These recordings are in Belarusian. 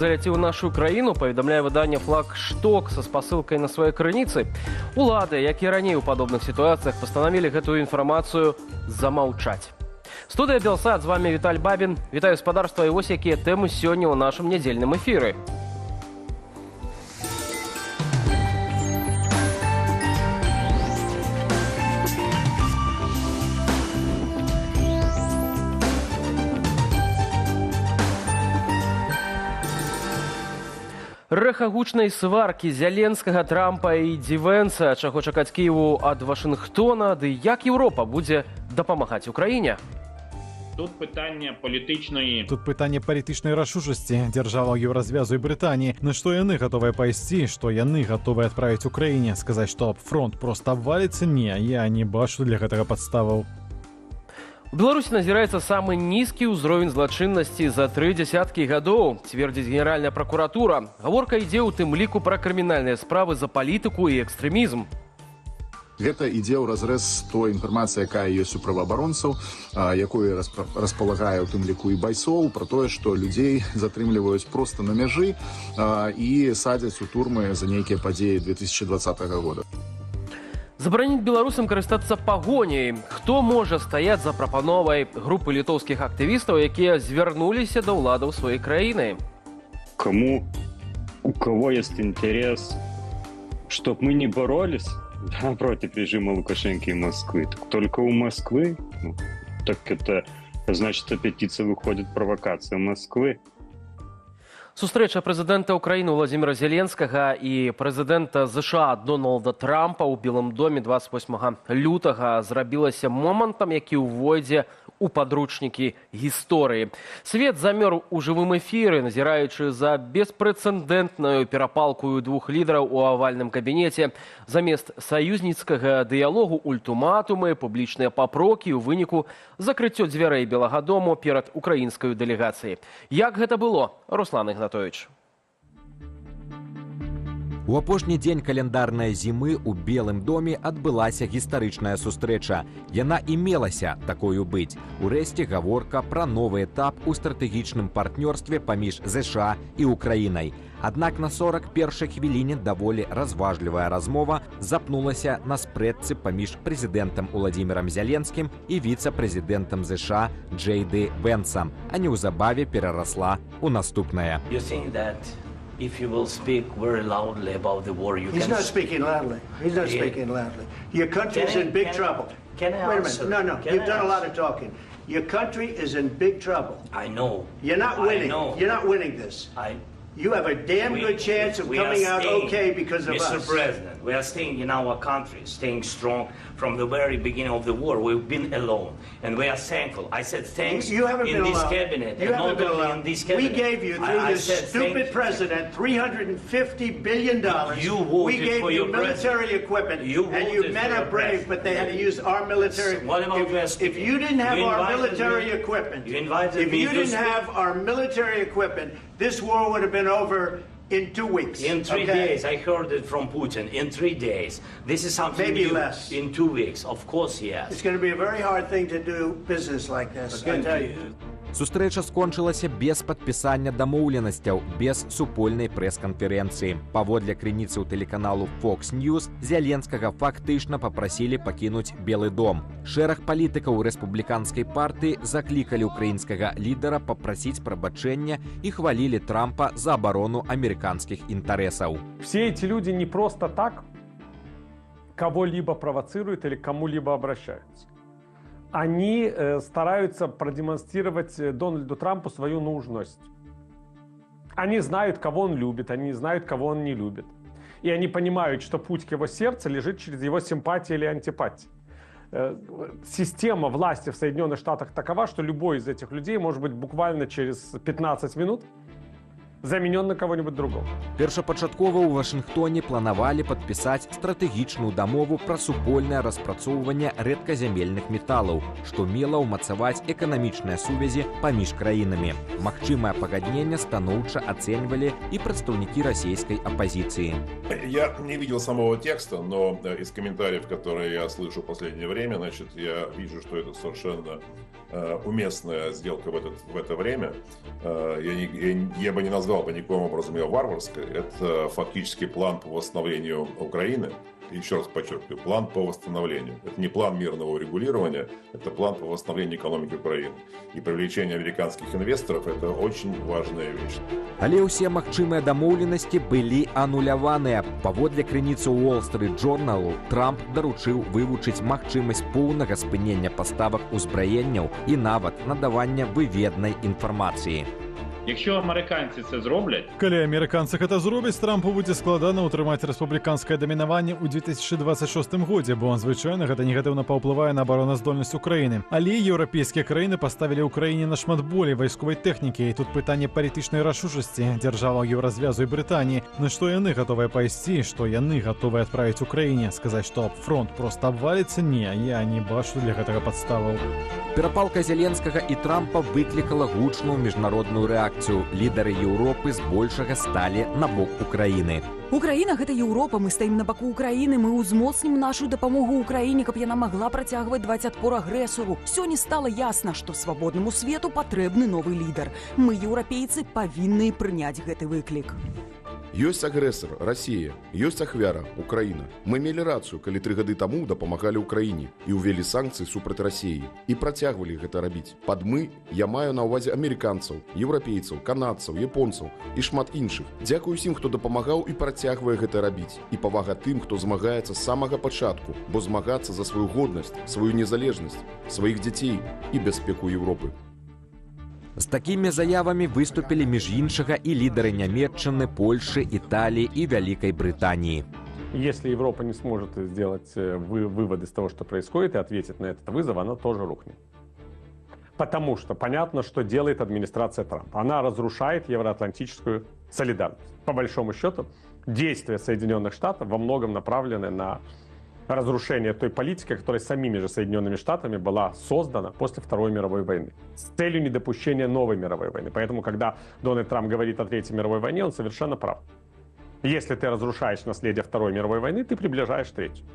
Заляцеў у нашу краіну, паведамляе выданне «Флагшток» са спасылкай на свае крыніцы. Улады, як і раней у падобных сітуацыях, пастанавілі гэтую інфармацыю замаўчаць. Студыя «Белсат», з вами Віталь Бабін. Вітаю, спадарства, і вось якія тэмы сёння ў нашым нядзельным эфіры. Рэха гучнай сваркі Зяленскага, Трампа і Ді Вэнса, чаго чакаць Кіеву ад Вашынгтона, ды як Еўропа будзе дапамагаць Украіне? Тут пытанне палітычнай Тут пытанне палітычнай рашучасці дзяржаваў Еўразвязу і Брытаніі, на што яны гатовыя пайсці, што яны гатовыя адправіць Украіне, сказаць, што фронт проста абваліцца, не, я не бачу для гэтага падставаў. У Беларусі назіраецца самы нізкі ўзровень злачыннасці за тры дзясяткі гадоў, цвердзіць Генеральная пракуратура. Гаворка ідзе ў тым ліку пра крымінальныя справы за палітыку і экстрэмізм. Гэта ідзе ў разрэз з той інфармацыі, якая ёсць у праваабаронцаў, якой располагае ў тым ліку і Байсол, пра тое, што людзей затрымліваюць проста на мяжы і садзяць у турмы за нейкія падзеі 2020 года. Забараніць беларусам карыстацца Пагоняй. Хто можа стаяць за прапановай групы літоўскіх актывістаў, якія звярнуліся да ўладаў сваёй краіны? Кому, у кого есть интерес, чтоб мы не боролись, да, против режима Лукашенко и Москвы, так только у Москвы, ну, так это значит, аппетиция выходит провокация Москвы. Сустрэча прэзідэнта Украіны Уладзіміра Зяленскага і прэзідэнта ЗША Дональда Трампа ў Белым доме 28 лютага зрабілася момантам, які ўвойдзе ў падручнікі гісторыі. Свет замёр у жывым эфіры, назіраючы за беспрэцэдэнтную перапалкую двух лідараў у авальным кабінеце. Замест саюзніцкага дыялогу ультыматумы, публічныя папрокі, у выніку закрыццё дзвярэй Белага дому перад украінскаю дэлегацыяй. Як гэта было? Руслан Ігнатович. У апошні дзень каляндарнай зімы ў Белым доме адбылася гістарычная сустрэча. Яна і мелася такою быць. Урэшце гаворка пра новы этап у стратэгічным партнёрстве паміж ЗША і Украінай. Аднак на 41-й хвіліне даволі разважлівая размова запнулася на спрэчцы паміж прэзідэнтам Уладзімірам Зяленскім і віцэ-прэзідэнтам ЗША Джей Ды Вэнсам, а неўзабаве перарасла ў наступнае. You think that if you will speak very loudly about the war, you He's can not speaking loudly. He's not Yeah. speaking loudly. Your country's Can I- in big can I- trouble. can I Wait a answer? minute. No, no. Can You've I done a lot answer? of talking. Your country is in big trouble. I know. You're not I winning. know. You're not winning this. I You have a damn We- good chance of we are coming out staying, okay because of Mr. us. President, we are staying in our country, staying strong from the very beginning of the war. We've been alone, and we are thankful. I said thanks You haven't in been this allowed. cabinet, You and haven't not been only allowed. in this We cabinet. gave you, through I this said stupid thank- president, $350 billion. You We voted gave for you your military president. equipment, You and you voted men for are your brave, but they had to use our military. What about West? If you didn't have You our invited military me- equipment, You invited if me you to didn't speak. have our military equipment, this war would have been over in 2 weeks. In 3 okay? days, I heard it from Putin. In 3 days. This is something Maybe new. less. In 2 weeks, of course, yes. It's going to be a very hard thing to do business like this, I tell you. Сустрэча скончылася без падпісання дамоўленасцяў, без супольнай прэс-канферэнцыі. Паводле крыніцаў тэлеканалу Fox News, Зяленскага фактычна папрасілі пакінуць Белы дом. Шэраг палітыкаў рэспубліканскай партыі заклікалі украінскага лідара папрасіць прабачэння і хвалілі Трампа за абарону амерыканскіх інтарэсаў. Все эти люди не просто так кого-либо провоцируют или к кому-либо обращаются. Они стараются продемонстрировать Дональду Трампу свою нужность. Они знают, кого он любит, они знают, кого он не любит. И они понимают, что путь к его сердцу лежит через его симпатии или антипатии. Система власти в Соединенных Штатах такова, что любой из этих людей может быть буквально через 15 минут заменен на кого-нибудь другого. Першапачаткова ў Вашынгтоне планавалі падпісаць стратэгічную дамову пра супольнае распрацоўванне рэдказямельных металаў, што мела ўмацаваць эканамічныя сувязі паміж краінамі. Магчымае пагадненне станоўча ацэньвалі і прадстаўнікі расійскай апазіцыі. Я не видел самого текста, но из комментариев, которые я слышу в последнее время, значит, я вижу, что это совершенно уместная сделка в это время. Я бы не назвал бы никоим образом ее варварской. Это фактически план по восстановлению Украины. Еще раз подчеркиваю, план по восстановлению. Это не план мирного урегулирования, это план по восстановлению экономики Украины. И привлечение американских инвесторов – это очень важная вещь. Але ўсе магчымыя дамоўленасці былі ануляваныя. Паводле крыніцы Wall Street Journal, Трамп даручыў вывучыць магчымасць поўнага спынення паставак узбраенняў і нават надавання выведнай інфармацыі. Якщо американці це зроблять, Калі амерыканцы гэта зробяць, Трампу будзе складана ўтрымаць рэспубліканскае дамінаванне ў 2026 годзе, бо звычайна гэта негатыўна паўплывае на абароназдольнасць Украіны. Але еўрапейскія краіны паставілі ўкраіне нашмат болей вайсковай тэхнікі, і тут пытанне палітычнай рашучасці дзяржаваў Еўразвязу і Брытаніі, на што яны гатовыя пайсці, што яны гатовыя адправіць Украіне, сказаць, што фронт проста абваліцца, не, я не бачу для гэтага падставаў. Перапалка Зеленскага і Трампа выклікала гучную міжнародную рэакцыю. Лідары Еўропы збольшага сталі на бок Украіны. Украіна гэта Еўропа, мы стаім на баку Украіны, мы ўзмоцнім нашу дапамогу Украіне, каб яна магла працягваць даваць адпор агрэсару. Сёння стала ясна, што свабоднаму свету патрэбны новы лідар. Мы, еўрапейцы, павінны прыняць гэты выклік. Ёсць агрэсар Расія, ёсць ахвяра Украіна. Мы мелі рацыю, калі 3 гады таму дапамагалі Украіне і ўвялі санкцыі супраць Расіі і працягвалі гэта рабіць. Пад мы я маю на ўвазе амерыканцаў, еўрапейцаў, канадцаў, японцаў і шмат іншых. Дзякую усім, хто дапамагаў і працягвае гэта рабіць. І павага тым, хто змагаецца з самага пачатку, бо змагацца за сваю годнасць, сваю незалежнасць, сваіх дзяцей і бяспеку Еўропы. З такімі заявамі выступілі, між іншага, і лідары Нямеччыны, Польшы, Італіі і Вялікай Брытаніі. Если Европа не сможет сделать выводы из того, что происходит, и ответить на этот вызов, она тоже рухнет. Потому что понятно, что делает администрация Трампа. Она разрушает евроатлантическую солидарность. По большому счету, действия Соединенных Штатов во многом направлены на разрушение той политики, которая самими же Соединенными Штатами была создана после Второй мировой войны с целью недопущения новой мировой войны. Поэтому, когда Дональд Трамп говорит о Третьей мировой войне, он совершенно прав. Если ты разрушаешь наследие Второй мировой войны, ты приближаешь третью.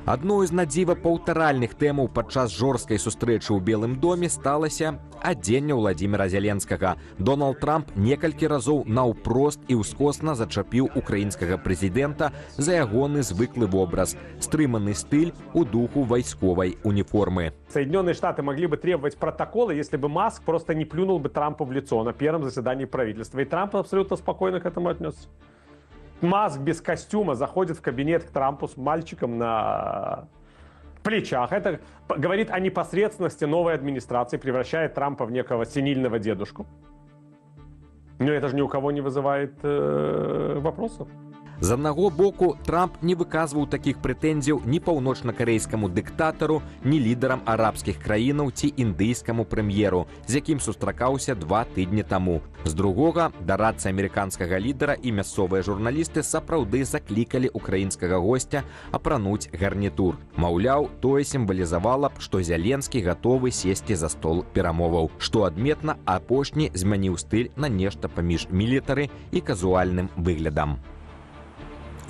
Адной з надзіва паўтаральных тэмаў падчас жорсткай сустрэчы ў Белым доме сталася адзенне Уладзіміра Зяленскага. Дональд Трамп некалькі разоў наўпрост і ўскосна зачапіў украінскага прэзідэнта за ягоны звыклы вобраз, стрыманы стыль у духу вайсковай уніформы. Соединенные Штаты могли бы требовать протокола, если бы Маск просто не плюнул бы Трампу в лицо на первом заседании правительства. И Трамп абсолютно спокойно к этому отнесся. Маск без костюма заходит в кабинет к Трампу с мальчиком на плечах. Это говорит о непосредственности новой администрации, превращает Трампа в некого сенильного дедушку. Но это же ни у кого не вызывает вопросов. З аднаго боку, Трамп не выказваў такіх прэтэнзіяў ні паўночнакарэйскаму дыктатару, ні лідарам арабскіх краінаў ці індыйскаму прэм'еру, з якім сустракаўся 2 тыдні таму. З другога, дарадцы амерыканскага лідара і мясцовыя журналісты сапраўды заклікалі украінскага госця апрануць гарнітур. Маўляў, тое сімвалізавала б, што Зяленскі гатовы сесці за стол перамоваў. Што адметна, апошні змяніў стыль на нешта паміж мілітары і казуальным выглядам.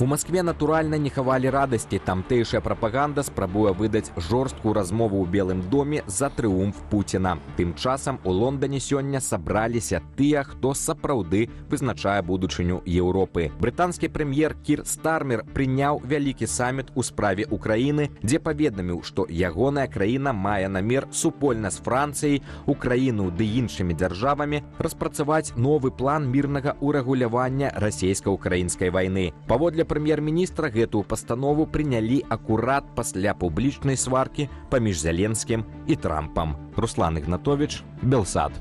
У Маскве, натуральна, не хавалі радасці. Тамтэйшая прапаганда спрабуе выдаць жорсткую размову ў Белым доме за трыумф Пуціна. Тым часам у Лондане сёння сабраліся тыя, хто сапраўды вызначае будучыню Еўропы. Брытанскі прэм'ер Кір Стармер прыняў вялікі саміт у справе Украіны, дзе паведаміў, што ягоная краіна мае намер супольна з Францыяй, Украіну ды іншымі дзяржавамі распрацаваць новы план мірнага ўрэгулявання расійска-украінскай вайны. Паводле прэм'ер-міністра, гэтую пастанову прынялі акурат пасля публічнай сваркі паміж Зяленскім і Трампам. Руслан Ігнатович, Белсад.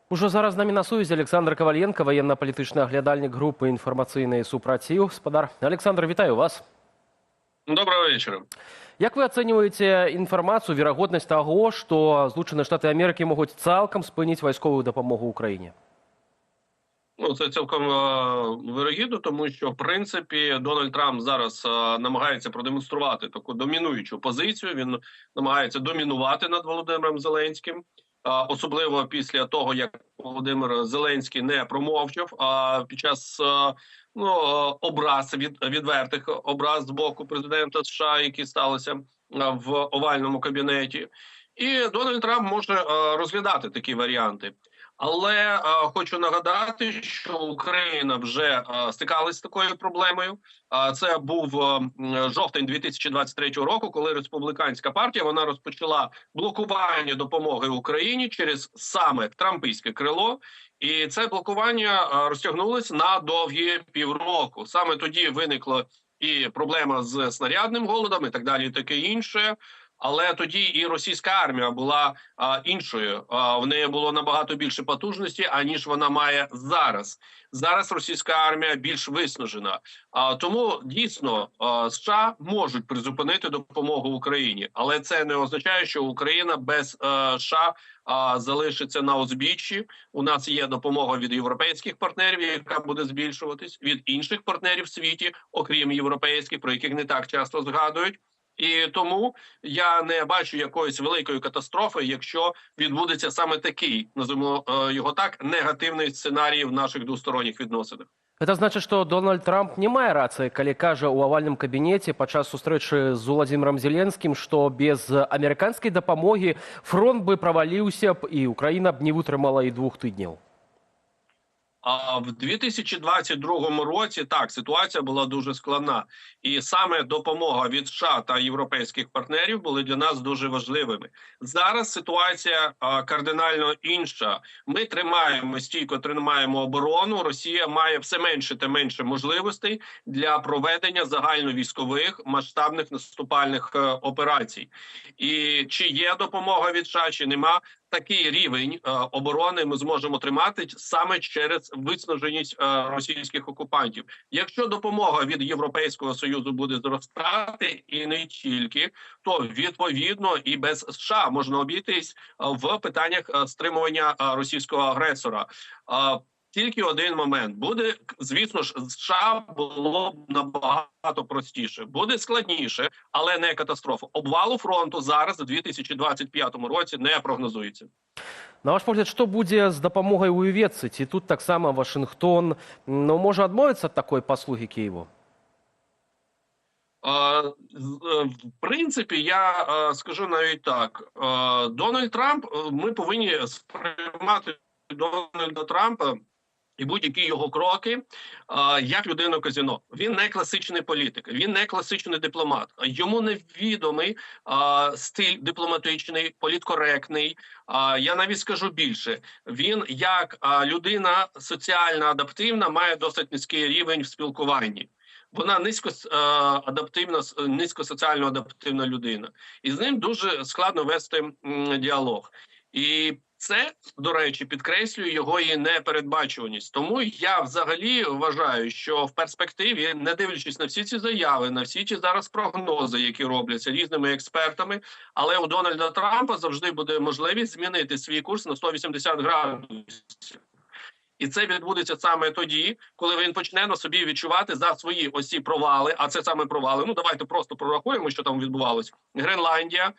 Ужо зараз з намі на сувязі Аляксандр Каваленка, ваенна-палітычны аглядальнік групы «Інфармацыйны супраціў». Спадар Аляксандр, вітаю вас. Доброго вечера. Як вы ацэньваеце інфармацыю, верагоднасць таго, што Злучаныя Штаты Амерыкі могуць цалкам спыніць вайсковую дапамогу Украіне? Ну, це цілком вирогідно, тому що в принципі Дональд Трамп зараз намагається продемонструвати таку домінуючу позицію. Він намагається домінувати над Володимиром Зеленським, особливо після того, як Володимир Зеленський не промовчав а під час ну, образ, відвертих образ з боку президента США, які сталися. в овальному кабінеті. І Дональд Трамп може розглядати такі варіанти. Але хочу нагадати, що Україна вже стикалась з такою проблемою. Це був жовтень 2023 року, коли республіканська партія вона розпочала блокування допомоги Україні через саме трампійське крило. І це блокування розтягнулося на довгі півроку. Саме тоді виникла і проблема з снарядним голодом, і так далі, і таке інше. Але тоді і російська армія була іншою. В неї було набагато більше потужності, аніж вона має зараз. Зараз російська армія більш виснажена. Тому дійсно США можуть призупинити допомогу Україні, але це не означає, що Україна без США залишиться на узбіччі. У нас є допомога від європейських партнерів, яка буде збільшуватись, від інших партнерів в світі, окрім європейських, про яких не так часто згадують. І тому я не бачу якоїсь великої катастрофи, якщо відбудеться саме такий, називаємо його так, негативний сценарій в наших двосторонніх відносинах. Гэта значыць, што Дональд Трамп не мае рацыі, калі кажа ў авальным кабінеце падчас сустрэчы з Уладзімірам Зеленскім, што без амерыканскай дапамогі фронт бы праваліўся б і Украіна б не вытрымала і 2 тыдняў. А в 2022 році так, ситуація була дуже складна, і саме допомога від США та європейських партнерів були для нас дуже важливими. Зараз ситуація кардинально інша. Ми тримаємо стійко, тримаємо оборону. Росія має все менше та менше можливостей для проведення загальновійськових масштабних наступальних операцій. І чи є допомога від США, чи нема, такий рівень оборони ми зможемо тримати саме через виснаженість російських окупантів. Якщо допомога від Європейського Союзу буде зростати, і не тільки, то відповідно і без США можна обійтись в питаннях стримування російського агресора. Тільки один момент буде, звісно ж, США було б набагато простіше, буде складніше, але не катастрофа. Обвалу фронту зараз у 2025 році не прогнозується. На ваш погляд, што будзе з дапамогай у Ювецы? Ці тут таксама Вашынгтон, ну, можа адмовіцца ад такой паслугі Кіеву? В принципі, я скажу навіть так: Дональд Трамп, ми повинні сприймати Дональда Трампа і будь-які його кроки як людину казино. Він не класичний політик, він не класичний дипломат. Йому невідомий стиль дипломатичний, політкоректний. Я навіть скажу більше: він як людина соціально адаптивна має досить низький рівень в спілкуванні. Вона низько адаптивна, низько соціально адаптивна людина, і з ним дуже складно вести діалог. І це, до речі, підкреслює його і непередбачуваність. Тому я взагалі вважаю, що в перспективі, не дивлячись на всі ці заяви, на всі ці зараз прогнози, які робляться різними експертами, але у Дональда Трампа завжди буде можливість змінити свій курс на 180 градусів. І це відбудеться саме тоді, коли він почне на собі відчувати за свої осі провали. А це саме провали. Ну, давайте просто прорахуємо, що там відбувалось. Гренландія,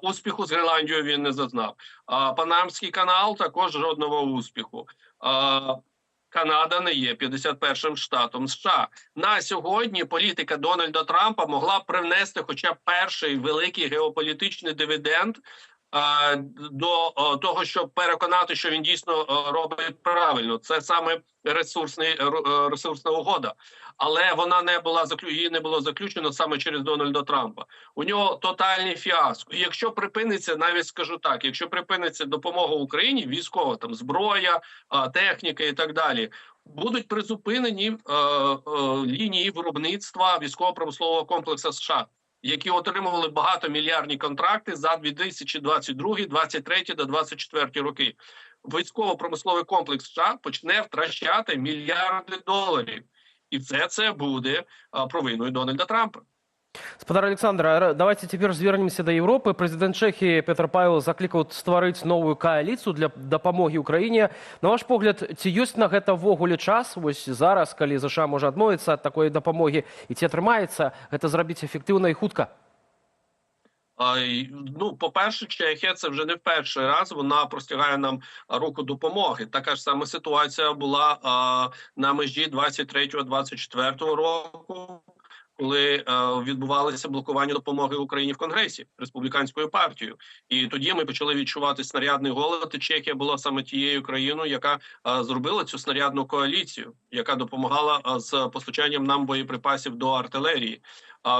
успіху з Гренландією він не зазнав. Панамський канал — також жодного успіху. Канада не є 51-м штатом США. На сьогодні політика Дональда Трампа могла б привнести хоча б перший великий геополітичний дивіденд до того, щоб переконати, що він дійсно робить правильно. Це саме ресурсна угода, але вона не була заклю... її не було заключено саме через Дональда Трампа. У нього тотальний фіаско. І якщо припиниться, навіть скажу так, якщо припиниться допомога Україні, військова там зброя, техніка і так далі, будуть призупинені лінії виробництва військово-промислового комплексу США, які отримували багатомільярдні контракти за 2022, 2023 та 2024 роки. Військово-промисловий комплекс США почне втрачати мільярди доларів, і все це буде провиною Дональда Трампа. Спадар Аляксандр, давайце цяпер звернемся да Еўропы. Прэзідэнт Чэхіі Петр Павел заклікаў стварыць новую кааліцыю для дапамогі Украіне. На ваш погляд, ці ёсць на гэта ўвогуле час вось зараз, калі ЗША можа адмовіцца ад такой дапамогі, і ці атрымаецца гэта зрабіць эфектыўна і хутка? Ну, по-перше, Чехія — це вже не в перший раз вона простягає нам руку допомоги. Така ж сама ситуація була на межі 23-24 року. коли відбувалося блокування допомоги Україні в Конгресі республіканською партією. І тоді ми почали відчувати снарядний голод. І Чехія була саме тією країною, яка зробила цю снарядну коаліцію, яка допомагала з постачанням нам боєприпасів до артилерії.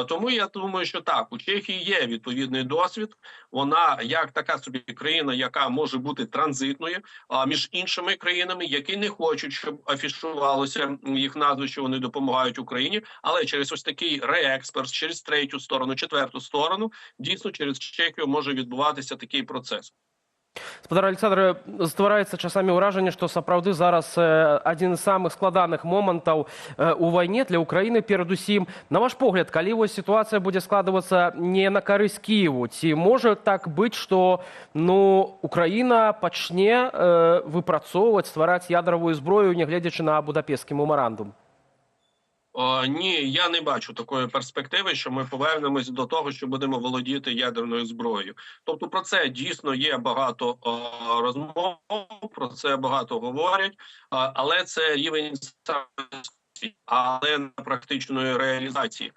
Тому я думаю, що так, у Чехії є відповідний досвід. Вона як така собі країна, яка може бути транзитною між іншими країнами, які не хочуть, щоб афішувалося їх назви, що вони допомагають Україні, але через ось такий реекспорт, через третю сторону, четверту сторону, дійсно через Чехію може відбуватися такий процес. Спадар Аляксандр, ствараецца часамі ўражанне, што сапраўды зараз адзін з самых складаных момантаў у вайне для Украіны перадусім. На ваш погляд, калі вось сітуацыя будзе складвацца не на карысць Кіеву, ці можа так быць, што Украіна пачне выпрацоўваць, ствараць ядравую зброю, нягледзячы на Будапешцкі мемарандум? Ні, я не бачу такої перспективи, що ми повернемось до того, що будемо володіти ядерною зброєю. Тобто про це дійсно є багато розмов, про це багато говорять, але це рівень, але не практичної реалізації.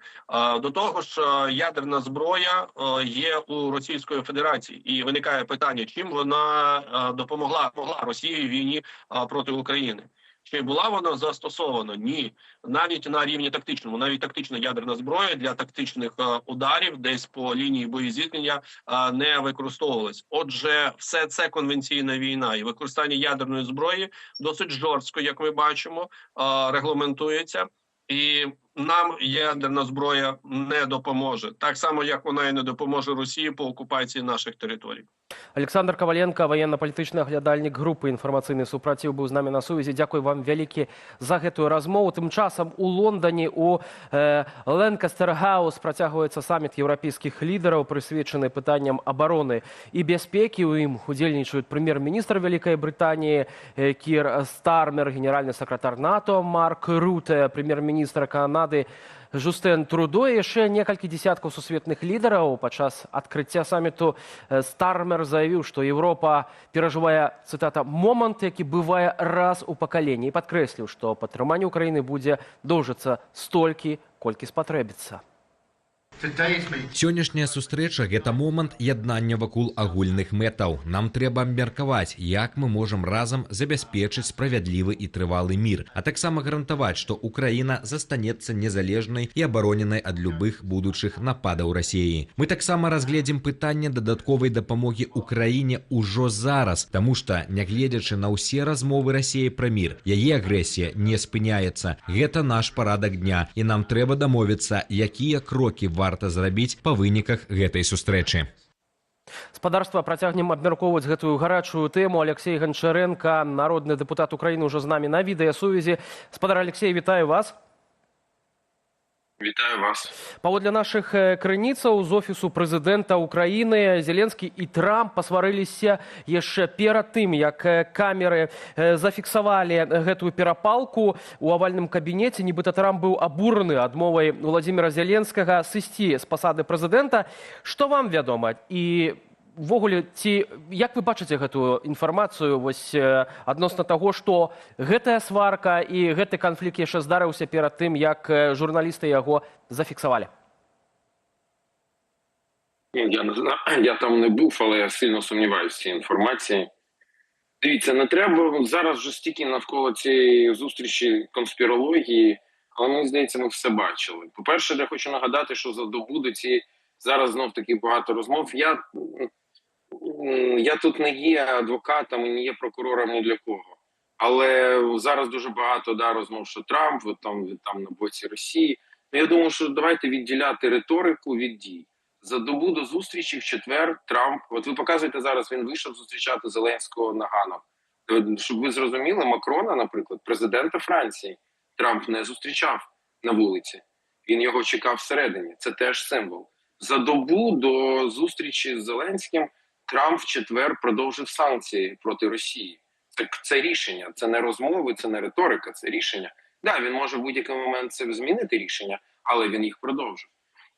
До того ж, ядерна зброя є у Російської Федерації, і виникає питання, чим вона допомогла Росії в війні проти України. Чи була вона застосована? Ні. Навіть на рівні тактичному, навіть тактична ядерна зброя для тактичних ударів десь по лінії боєзіткнення не використовувалась. Отже, все це конвенційна війна, і використання ядерної зброї досить жорстко, як ми бачимо, регламентується. І нам ядерна зброя не допоможе. Так само, як вона і не допоможе Росії по окупації наших територій. Аляксандр Каваленка, ваенна-палітычны аглядальнік групы «Інфармацыйны супраціў», быў з намі на сувязі. Дзякуй вам вялікі за гэтую размову. Тым часам у Лондане у Лэнкастер-хаус працягваецца саміт еўрапейскіх лідараў, прысвечаны пытанням абароны і бяспекі. У ім удзельнічаюць прэм'ер-міністр Вялікай Брытаніі Кір Стармер, генеральны сакратар НАТО Марк Руте, прэм'ер-міністр Канады Жустэн Трудо і яшчэ некалькі дзесяткаў сусветных лідараў. Падчас адкрыцця саміту Стармер заявіў, што Еўропа перажывае, цытата, «момант, які бывае раз у пакаленні», і падкрэсліў, што падтрыманне Украіны будзе доўжыцца столькі, колькі спатрэбіцца. Сённяшняя сустрэча гэта момант яднання вакол агульных мэтаў. Нам трэба абмеркаваць, як мы можам разам забяспечыць справядлівы і трывалы мір, а таксама гарантаваць, што Украіна застанецца незалежнай і абароненай ад любых будучых нападаў Расіі. Мы таксама разгледзім пытанне дадатковай дапамогі Украіне ўжо зараз, таму што, нягледзячы на ўсе размовы Расіі пра мір, яе агрэсія не спыняецца. Гэта наш парадак дня, і нам трэба дамовіцца, якія крокі варта зрабіць па выніках гэтай сустрэчы. Спадарства, працягнем абмяркоўваць гэтую гарачую тэму. Аляксей Ганчарэнка, народны дэпутат Украіны, ўжо з намі на відэасувязі. Спадар Аляксей, вітаю вас. Вітаю вас. Паводле нашых крыніцаў з офісу прэзідэнта Украіны, Зеленскі і Трамп пасварыліся яшчэ перад тым, як камеры зафіксавалі гэтую перапалку ў авальным кабінеце. Нібыта Трамп быў абураны адмовай Уладзіміра Зеленскага сысці з пасады прэзідэнта. Што вам вядома? І увогуле, ці як вы бачыце гэтую інфармацыю вось адносна таго, што гэтая сварка і гэты канфлікт яшчэ здарыўся перад тым, як журналісты яго зафіксавалі? Я не знаю, я там не був, але я сильно сумніваюся в цій інформації. Дивіться, не треба зараз вже стільки навколо цієї зустрічі конспірології, але мені здається, ми все бачили. По-перше, я хочу нагадати, що за добу до цієї зараз знов таки багато розмов. Я тут не є адвокатом і не є прокурором ні для кого. Але зараз дуже багато розмов, що Трамп там на боці Росії. Я думаю, що давайте відділяти риторику від дій. За добу до зустрічі в четвер Трамп, от ви показуєте зараз, він вийшов зустрічати Зеленського на ганок. Щоб ви зрозуміли, Макрона, наприклад, президента Франції, Трамп не зустрічав на вулиці. Він його чекав всередині. Це теж символ. За добу до зустрічі з Зеленським Трамп в четвер продовжив санкції проти Росії. Це рішення, це не розмови, це не риторика, це рішення. Да, він може в будь-який момент це змінити рішення, але він їх продовжив.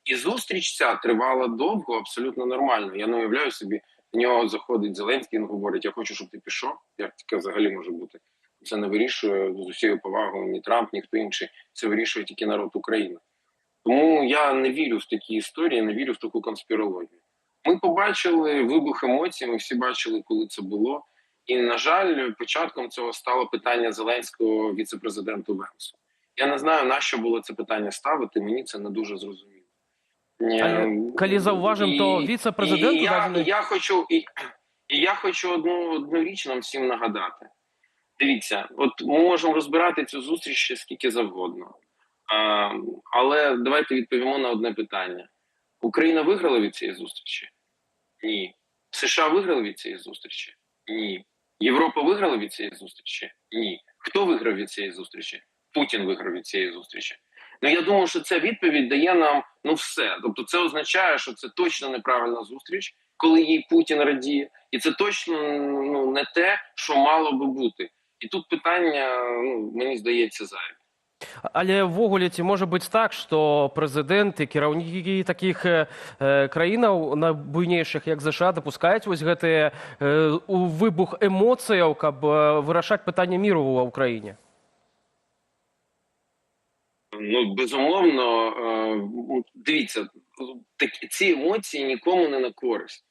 І зустріч ця тривала довго, абсолютно нормально. Я не уявляю собі, в нього заходить Зеленський, він говорить, я хочу, щоб ти пішов. Як таке взагалі може бути? Це не вирішує з усією повагою ні Трамп, ні хто інший. Це вирішує тільки народ України. Тому я не вірю в такі історії, не вірю в таку конспірологію. Ми побачили вибух емоцій, ми всі бачили, коли це було. І, на жаль, початком цього стало питання Зеленського віце-президенту Венсу. Я не знаю, на що було це питання ставити, мені це не дуже зрозуміло. Але, калі заўважым, то віцэ-прэзідэнт І я хочу одну річ нам всім нагадати. Дивіться, от ми можемо розбирати цю зустріч ще скільки завгодно. Але давайте відповімо на одне питання. Україна виграла від цієї зустрічі? Ні. США виграли від цієї зустрічі? Ні. Європа виграла від цієї зустрічі? Ні. Хто виграв від цієї зустрічі? Путін виграв від цієї зустрічі. Ну, я думаю, що ця відповідь дає нам, ну, все. Тобто це означає, що це точно неправильна зустріч, коли їй Путін радіє, і це точно, ну, не те, що мало би бути. І тут питання, ну, мені здається, зайве. Але ўвогуле ці можа быць так, што прэзідэнт і кіраўнікі такіх краінаў найбуйнейшых, як ЗША, дапускаюць вось гэтыя выбух эмоцыяў, каб вырашаць пытанне міру ва Ўкраіне? Ну, безумовно, дивіться, ці емоції нікому не на користь.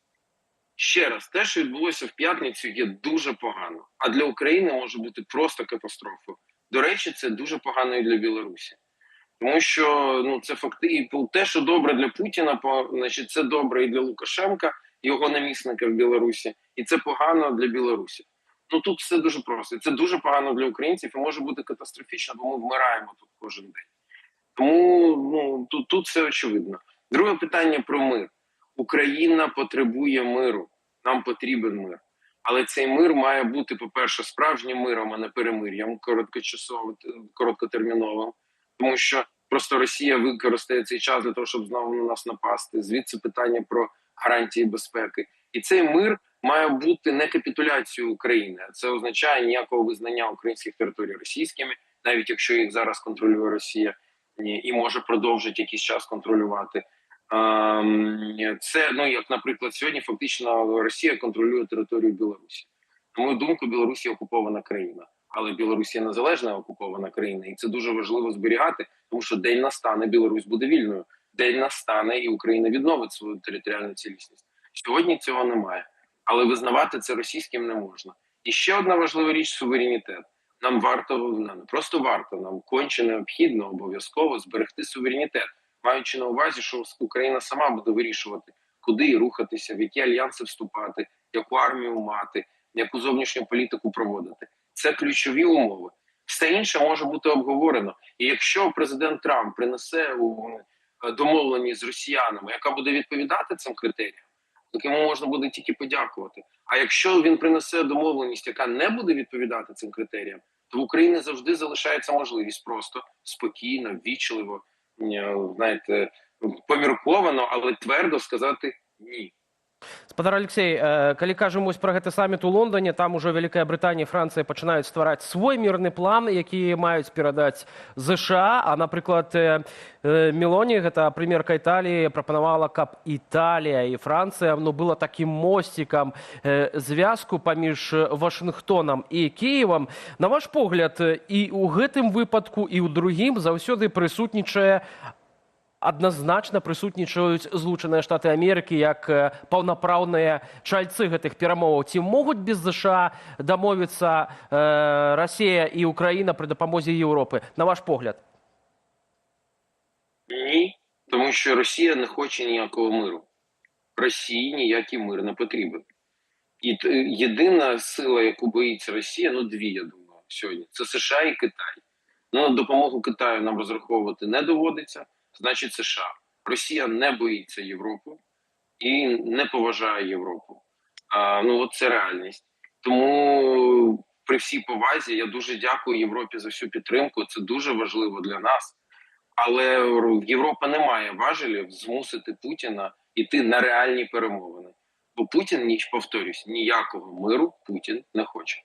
Ще раз, те, що відбулося в п'ятницю, є дуже погано. А для України може бути просто катастрофою. До речі, це дуже погано і для Білорусі. Тому що, ну, це факти, і те, що добре для Путіна, значить, це добре і для Лукашенка, його намісника в Білорусі, і це погано для Білорусі. Ну, тут все дуже просто. І це дуже погано для українців і може бути катастрофічно, бо ми вмираємо тут кожен день. Тому, ну, тут все очевидно. Друге питання про мир. Україна потребує миру. Нам потрібен мир. Але цей мир має бути, по-перше, справжнім миром, а не перемир'ям короткочасовим, короткотерміновим. Тому що просто Росія використає цей час для того, щоб знову на нас напасти. Звідси питання про гарантії безпеки. І цей мир має бути не капітуляцією України. Це означає ніякого визнання українських територій російськими, навіть якщо їх зараз контролює Росія і може продовжити якийсь час контролювати. Це, ну, як, наприклад, сьогодні фактично Росія контролює територію Білорусі. На мою думку, Білорусь є окупована країна. Але Білорусь є незалежна окупована країна, і це дуже важливо зберігати, тому що день настане, Білорусь буде вільною. День настане, і Україна відновить свою територіальну цілісність. Сьогодні цього немає, але визнавати це російським не можна. І ще одна важлива річ – суверенітет. Нам варто, нам не просто варто, нам конче необхідно обов'язково зберегти суверенітет, маючи на увазі, що Україна сама буде вирішувати, куди рухатися, в які альянси вступати, яку армію мати, яку зовнішню політику проводити. Це ключові умови. Все інше може бути обговорено. І якщо президент Трамп принесе у домовленість з росіянами, яка буде відповідати цим критеріям, так йому можна буде тільки подякувати. А якщо він принесе домовленість, яка не буде відповідати цим критеріям, то в Україні завжди залишається можливість просто спокійно, ввічливо, знаєте, помірковано, але твердо сказати "ні". Спадар Аляксей, калі кажам вось пра гэты саміт у Лондоне, там ужо Вялікая Брытанія і Францыя пачынаюць ствараць свой мірны план, які маюць перадаць ЗША. А, напрыклад, Мелоні, гэта прэм'ерка Італіі, прапанавала, каб Італія і Францыя, ну, была такім мосцікам звязку паміж Вашынгтонам і Кіевам. На ваш погляд, і ў гэтым выпадку, і ў другім заўсёды прысутнічае адназначна прысутнічаюць Злучаныя Штаты Амерыкі як паўнапраўныя чальцы гэтых перамоваў. Ці могуць без ЗША дамовіцца Расія і Украіна пры дапамозе Еўропы, на ваш погляд? Ні, тому що Росія не хоче ніякого миру. Росії ніякий мир не потрібен. І єдина сила, яку боїться Росія, ну, дві, я думаю, сьогодні, це США і Китай. Ну, на допомогу Китаю нам розраховувати не доводиться, значить, США. Росія не боїться Європу і не поважає Європу. Ну, от це реальність. Тому при всій повазі я дуже дякую Європі за всю підтримку. Це дуже важливо для нас. Але Європа не має важелів змусити Путіна йти на реальні перемовини. Бо Путін, ніч повторюсь, ніякого миру Путін не хоче.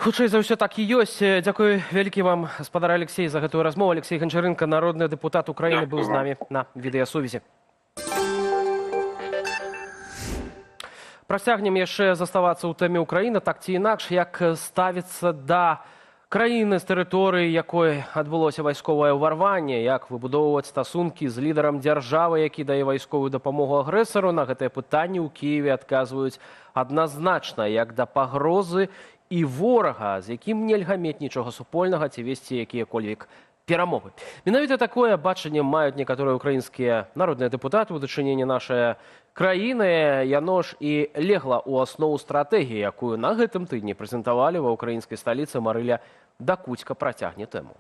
Хутчэй за ўсё, так і ёсць. Дзякуй вялікі вам, спадар Аляксей, за гэтую размову. Аляксей Ганчарэнка, народны дэпутат Украіны, быў з намі на відэасувязі. Працягнем яшчэ заставацца ў тэме Украіна, так ці інакш, як ставіцца да Краіны, з тэрыторыі якой адбылося вайсковае ўварванне, як выбудоўваць стасункі з лідарам дзяржавы, які дае вайсковую дапамогу агрэсару, на гэтае пытанне ў Кіеве адказваюць адназначна, як да пагрозы і ворага, з якім нельга мець нічога супольнага ці весці якія-кольвек перамовы. Менавіта такое бачанне маюць некаторыя украінскія народныя дэпутаты ў дачыненні нашай краіны. Яно ж і легла ў аснову стратэгіі, якую на гэтым тыдні прэзентавалі ва ўкраінскай сталіцы. Марыля Дакуцька працягне тэму.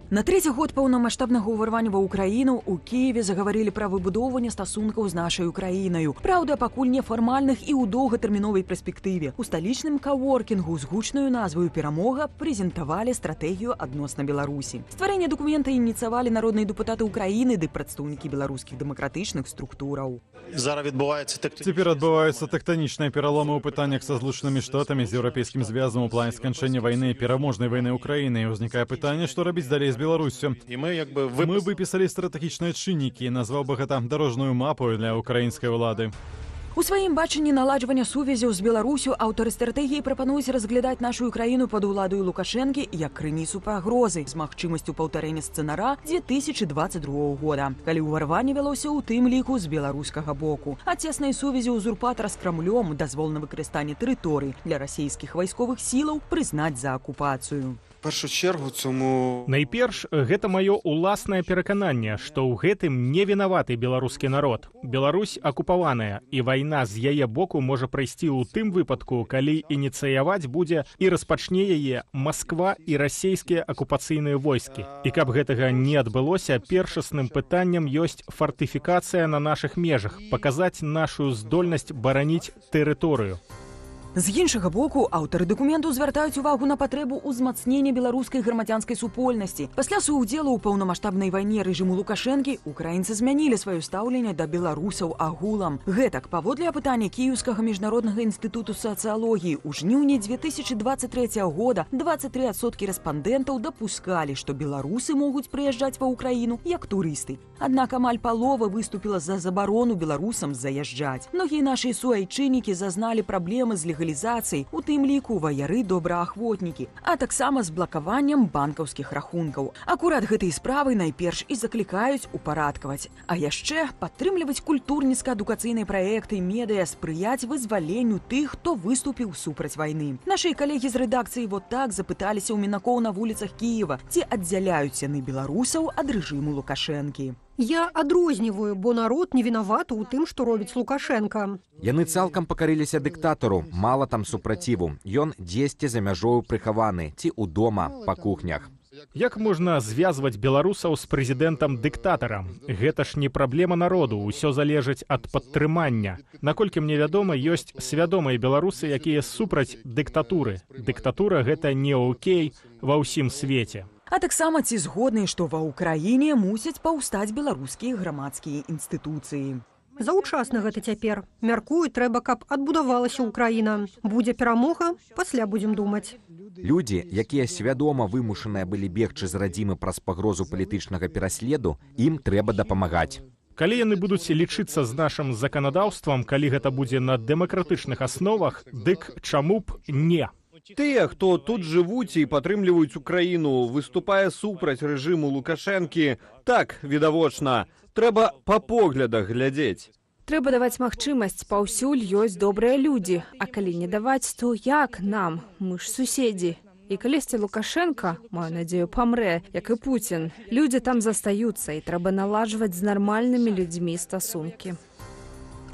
На трэці год паўнамасштабнага ўварвання ва Украіну ў Кіеве загаварылі пра выбудоўванне стасункаў з нашай Украінаю. Праўда, пакуль нефармальных і ў доўгатэрміновай перспектыве. У сталічным каворкінгу з гучнаю назваю «Перамога» прэзентавалі стратэгію адносна Беларусі. Стварэнне дакумента ініцыявалі народныя дэпутаты Украіны ды прадстаўнікі беларускіх дэмакратычных структураў. Цяпер адбываюцца тэктанічныя пераломы ў пытаннях са Злучанымі Штатамі, з Еўрапейскім звязам у плане сканчэння вайны, пераможнай вайны Украіны. І ўзнікае пытанне, што рабіць далей з Беларуссю. Мы выпісалі стратэгічныя чыннікі, назваў бы гэта дарожную мапу для украінскай улады. У сваім бачанні наладжвання сувязяў з Беларуссю аўтары стратэгіі прапануюць разглядаць нашу краіну пад уладаю Лукашэнкі як крыніцу пагрозы з магчымасцю паўтарэння сцэнара 2022 года, калі ўварванне вялося ў тым ліку з беларускага боку. А цеснай сувязі узурпатара з Крамлём дазвол на выкарыстанне тэрыторый для расійскіх вайсковых сілаў прызнаць за акупацыю. Першу чергу цьому... Найперш, гэта маё ўласнае перакананне, што ў гэтым не вінаваты беларускі народ. Беларусь акупаваная, і вайна з яе боку можа прайсці ў тым выпадку, калі ініцыяваць будзе і распачне яе Масква і расійскія акупацыйныя войскі. І каб гэтага не адбылося, першасным пытаннем ёсць фартыфікацыя на нашых межах, паказаць нашу здольнасць бараніць тэрыторыю. З іншага боку, аўтары дакументу звяртаюць увагу на патрэбу ўзмацнення беларускай грамадзянскай супольнасці. Пасля саўдзелу ў паўнамасштабнай вайне рэжыму Лукашэнкі украінцы змянілі сваё стаўленне да беларусаў агулам. Гэтак, паводле апытання Кіеўскага міжнароднага інстытуту сацыялогіі, у жніўні 2023 года 23% рэспандэнтаў дапускалі, што беларусы могуць прыязджаць ва Украіну як турысты. Аднак амаль палова выступіла за забарону беларусам заязджаць. Многія нашы суайчыннікі зазналі праблемы з легалізацыяй, у тым ліку ваяры добраахвотнікі, а таксама з блакаваннем банкаўскіх рахункаў. Акурат гэтай справы найперш і заклікаюць упарадкаваць. А яшчэ падтрымліваць культурніцка-адукацыйныя праекты, медыа, спрыяць вызваленню тых, хто выступіў супраць вайны. Нашыя калегі з рэдакцыі «Вот так» запыталіся ў мінакоў на вуліцах Кіева, ці аддзяляюць яны беларусаў ад рэжыму Лукашэнкі. Я адрозніваю, бо народ не вінаваты ў тым, што робіць Лукашэнка. Яны цалкам пакарыліся дыктатару, мала там супраціву. Ён дзесьці за мяжою прыхаваны ці ў дома па кухнях. Як можна звязваць беларусаў з прэзідэнтам-дыктатарам? Гэта ж не праблема народу, усё залежыць ад падтрымання. Наколькі мне вядома, ёсць свядомыя беларусы, якія супраць дыктатуры. Дыктатура гэта не окей ва ўсім свеце. А таксама ці згодныя, што ва Ўкраіне мусяць паўстаць беларускія грамадскія інстытуцыі. Заўчасна гэта цяпер. Мяркую, трэба, каб адбудавалася Украіна. Будзе перамога, пасля будзем думаць. Людзі, якія свядома вымушаныя былі бегчы з радзімы праз пагрозу палітычнага пераследу, ім трэба дапамагаць. Калі яны будуць лічыцца з нашым заканадаўствам, калі гэта будзе на дэмакратычных асновах, дык чаму б не? Тыя, хто тут жывуць і падтрымліваюць Украіну, выступае супраць рэжыму Лукашэнкі, так, відавочна, трэба па поглядах глядзець. Трэба даваць магчымасць, паўсюль ёсць добрыя людзі, а калі не даваць, то як нам? Мы ж суседзі. І калісьці Лукашэнка, маю надзею, памрэ, як і Пуцін. Людзі там застаюцца, і трэба наладжваць з нармальнымі людзьмі стасункі.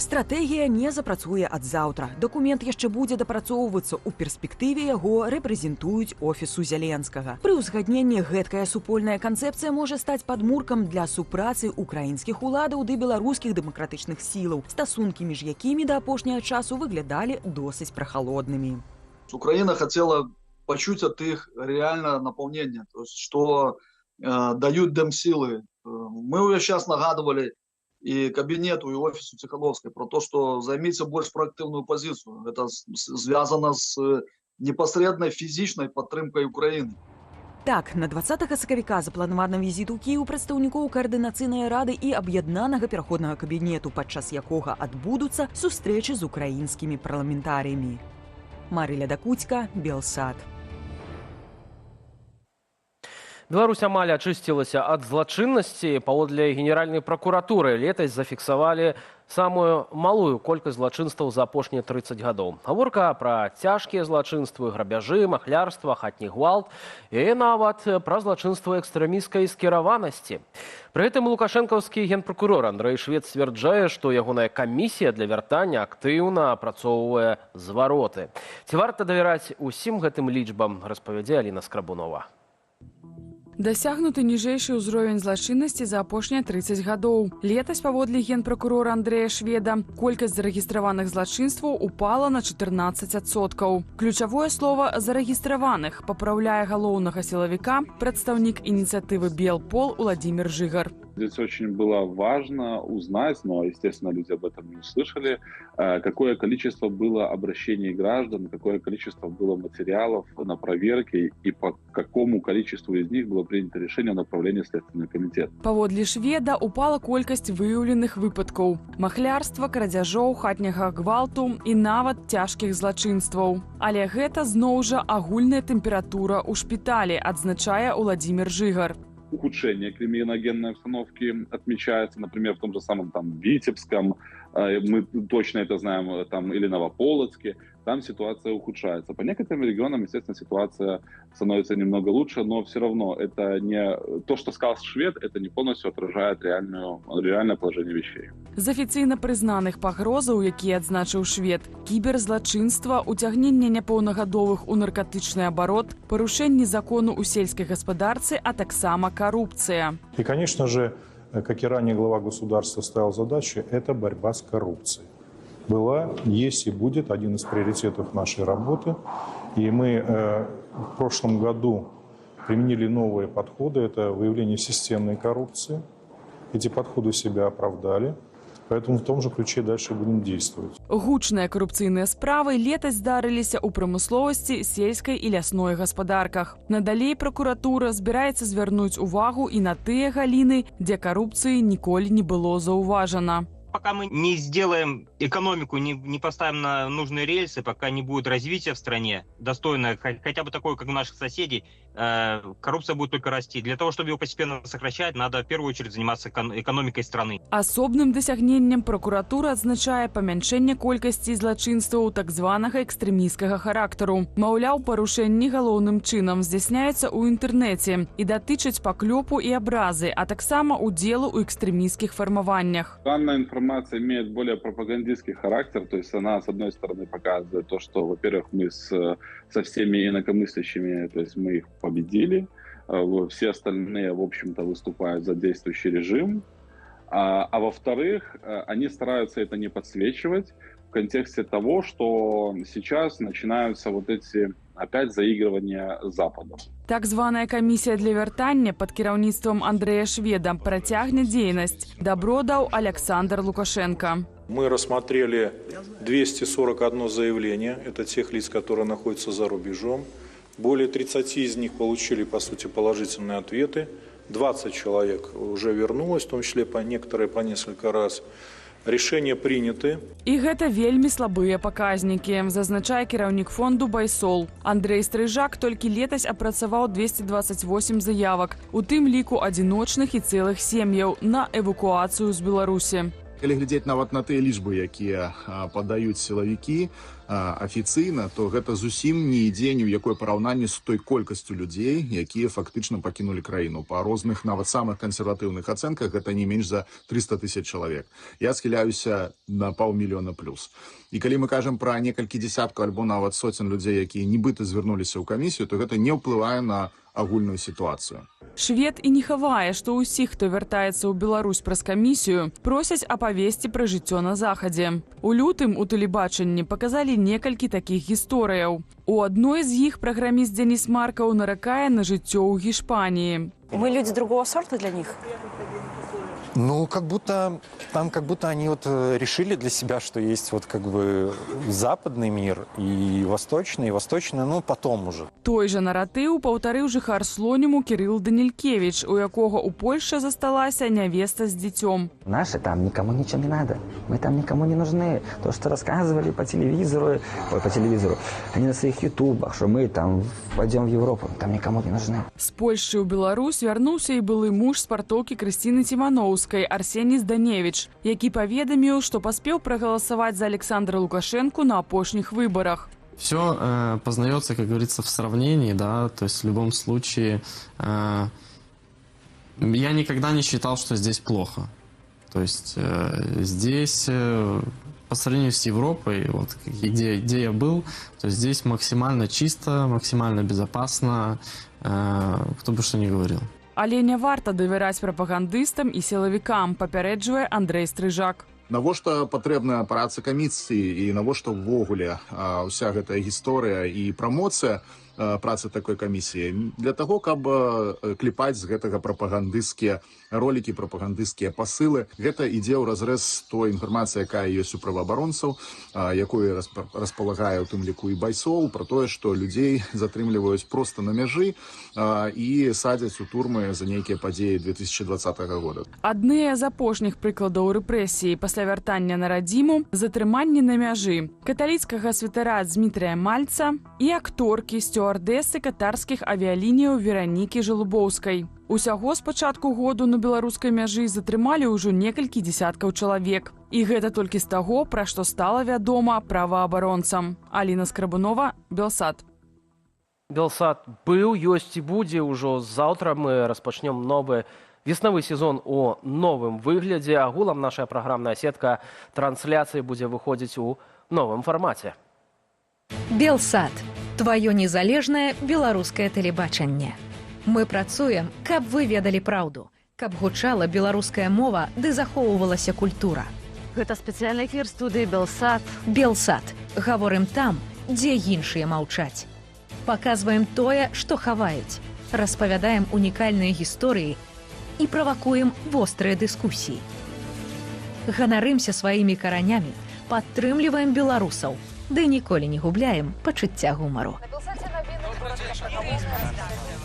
Стратэгія не запрацуе ад заўтра. Дакумент яшчэ будзе дапрацоўвацца. У перспектыве яго рэпрэзентуюць офісу Зяленскага. Пры ўзгадненні гэткая супольная канцэпцыя можа стаць падмуркам для супрацы украінскіх уладаў ды беларускіх дэмакратычных сілаў, стасункі між якімі да апошняга часу выглядалі досыць прахалоднымі. Украина хотела пачуць от их реально наполнение, то есть что дают демсилы. Мы уже сейчас нагадывали и кабинету, и офису Тихановской про то, что займите больше проактивную позицию. Это связано с непосредной фізічнай падтрымкай Украины. Так, на 20 сакавіка запланаваны візіт у Кіеў прадстаўнікоў Каардынацыйнай рады і аб'яднанага пераходнага кабінету, падчас якога адбудуцца сустрэчы з украінскімі парламентарыямі. Марыля Дакуцька, Белсат. Беларусь амаль ачысцілася ад злачыннасці. Паводле Генеральнай пракуратуры, летась зафіксавалі самую малую колькасць злачынстваў за апошнія 30 гадоў. Гаворка пра цяжкія злачынствы, грабяжы, махлярства, хатні гвалт і нават пра злачынствы экстрэмісцкай скіраванасці. Пры гэтым лукашэнкаўскі генпракурор Андрэй Швед сцвярджае, што ягоная камісія для вяртання актыўна апрацоўвае звароты. Ці варта давяраць усім гэтым лічбам, распавядзе Аліна Скрабунова. Дасягнуты ніжэйшы ўзровень злачыннасці за апошнія 30 гадоў. Летась, паводле генпракурора Андрэя Шведа, колькасць зарэгістраваных злачынстваў упала на 14%. Ключавое слова «зарэгістраваных» папраўляе галоўнага сілавіка прадстаўнік ініцыятывы «Белпол» Уладзімір Жыгар. Здесь очень было важно узнать, но, естественно, люди об этом не услышали, какое количество было обращений граждан, какое количество было материалов на проверке и по какому количеству из них было принято решение о направлении в Следственный комитет. Паводле Шведа, упала колькасць выяўленых выпадкаў махлярства, крадзяжоў, хатняга гвалту і нават цяжкіх злачынстваў. Але гэта зноў жа агульная тэмпература ў шпіталі, адзначае Уладзімір Жыгар. Ухудшение криминогенной обстановки отмечается, например, в том же самом там Витебском, мы точно это знаем, там, или Новополоцке, там ситуация ухудшается. По некоторым регионам, естественно, ситуация становится немного лучше, но все равно это не то, что сказал Швед, это не полностью отражает реальное положение вещей. З афіцыйна прызнаных пагрозаў, якія адзначыў Швед, кіберзлачынства, уцягненне няпоўнагадовых у наркатычны абарот, парушэнні закону ў сельскай гаспадарцы, а таксама карупцыя. И, конечно же, как и ранее глава государства ставил задачу, это борьба с коррупцией. Была, есть и будет один из приоритетов нашей работы. И мы в прошлом году применили новые подходы. Это выявление системной коррупции. Эти подходы себя оправдали. Поэтому в том же ключе дальше будем действовать. Гучныя карупцыйныя справы летась здарыліся ў прамысловасці, сельскай і лясной гаспадарках. Надалей пракуратура збіраецца звярнуць увагу і на тыя галіны, дзе карупцыі ніколі не было заўважана. Пока мы не сделаем экономику, не поставим на нужные рельсы, пока не будет развития в стране, достойное, хотя бы такое, как у наших соседей, коррупция будет только расти. Для того, чтобы ее постепенно сокращать, надо в первую очередь заниматься экономикой страны. Асобным дасягненнем пракуратура адзначае памяншэнне колькасці злачынстваў так званага экстрэмісцкага характару. Маўляў, парушэнні галоўным чынам здзяйсняюцца ў інтэрнэце і датычаць паклёпу і абразы, а таксама удзелу ў экстрэмісцкіх фармаваннях. Данная информация имеет более пропагандистский характер, то есть она, с одной стороны, показывает то, что, во-первых, мы со всеми инакомыслящими, то есть мы их победили, все остальные, в общем-то, выступают за действующий режим, а во-вторых, они стараются это не подсвечивать в контексте того, что сейчас начинаются вот эти опять заигрывания с Западом. Так званая камісія для вяртання пад кіраўніцтвам Андрэя Шведа працягне дзейнасць. Дабро даў Аляксандр Лукашэнка. Мы рассмотрели 241 заявление. Это тех лиц, которые находятся за рубежом. Более 30 из них получили, по сути, положительные ответы. 20 человек уже вернулось, в том числе некоторые по несколько раз. Решения приняты. І гэта вельмі слабыя паказнікі, зазначае кіраўнік фонду «Байсол». Андрэй Стрыжак толькі летась апрацаваў 228 заявак, у тым ліку адзіночных і цэлых сем'яў на эвакуацыю з Беларусі. Калі глядзець нават на тыя лічбы, якія падаюць сілавікі афіцыйна, то гэта зусім не ідзе ні ў якое параўнанне з той колькасцю людзей, якія фактычна пакінулі краіну. Па розных, нават самых кансерватыўных ацэнках, гэта не менш за 300 тысяч чалавек. Я схіляюся на паўмільёна плюс. І калі мы кажам пра некалькі дзесяткаў альбо нават соцень людзей, якія нібыта звярнуліся ў камісію, то гэта не ўплывае на агульную сітуацыю. Швед і не хавае, што ўсіх, хто вяртаецца ў Беларусь праз камісію, просяць апавесці пра жыццё на Захадзе. У лютым у тэлебачанні паказалі некалькі такіх гісторыяў. У адной з іх праграміст Дзяніс Маркаў наракае на жыццё ў Гішпаніі. Мы люди другого сорта для них. Ну, как будто там, как будто они вот решили для себя, что есть вот как бы западный мир и восточный, ну, потом уже. Той жа наратыў паўтарыў жыхар Слоніму Кірыл Данількевіч, у якога ў Польшчы засталася нявеста з дзіцём. Наши там никому ничего не надо. Мы там никому не нужны. То, что рассказывали по телевизору, ой, по телевизору, они на своих ютубах, что мы там пойдем в Европу, там никому не нужны. З Польшчы ў Беларусь вярнуўся і былы муж спартоўкі Крысціны Ціманоўскай Арсеній Зданевіч, які паведаміў, што паспеў прагаласаваць за Александра Лукашэнку на апошніх выбарах. Все познается, как говорится, в сравнении, да, то есть в любом случае я никогда не считал, что здесь плохо. То есть здесь, по сравнению с Европой, вот, где я был, то здесь максимально чисто, максимально безопасно, кто бы что ни говорил. Але не варта давяраць прапагандыстам і сілавікам, папярэджвае Андрэй Стрыжак. Навошта патрэбная праца камісіі і навошта ўвогуле ўся гэтая гісторыя і прамоцыя працы такой камісіі? Для таго, каб клепаць з гэтага прапагандысцкія ролікі, прапагандысцкія пасылы. Гэта ідзе ў разрэз з той інфармацыі, якая ёсць у праваабаронцаў, якой располагае ў тым ліку і Байсол, пра тое, што людзей затрымліваюць проста на мяжы і садзяць у турмы за нейкія падзеі 2020 года. Адныя з апошніх прыкладаў рэпрэсіі пасля вяртання на радзіму — затрыманне на мяжы каталіцкага святара Дмітрыя Мальца і акторкі, сцюардэсы катарскіх авіялініяў Веранікі Жалубоўскай. Усяго з пачатку году на беларускай мяжы затрымалі ўжо некалькі дзесяткаў чалавек. І гэта толькі з таго, пра што стала вядома праваабаронцам. Аліна Скрабунова, Белсат. Белсат быў, ёсць і будзе. Ўжо заўтра мы распачнём новы веснавы сезон у новым выглядзе. Агулам наша праграмная сетка трансляцыі будзе выходзіць у новым фармаце. Белсат. Тваё незалежнае беларускае тэлебачанне. Мы працуем, каб вы ведалі праўду, каб гучала беларуская мова ды захоўвалася культура. Гэта спецыяльны эфір студыі Белсат. Белсат. Гаворым там, дзе іншыя маўчаць. Паказваем тое, што хаваюць. Распавядаем унікальныя гісторыі і правакуем вострыя дыскусіі. Ганарымся сваімі каранямі, падтрымліваем беларусаў, ды ніколі не губляем пачуцця гумару.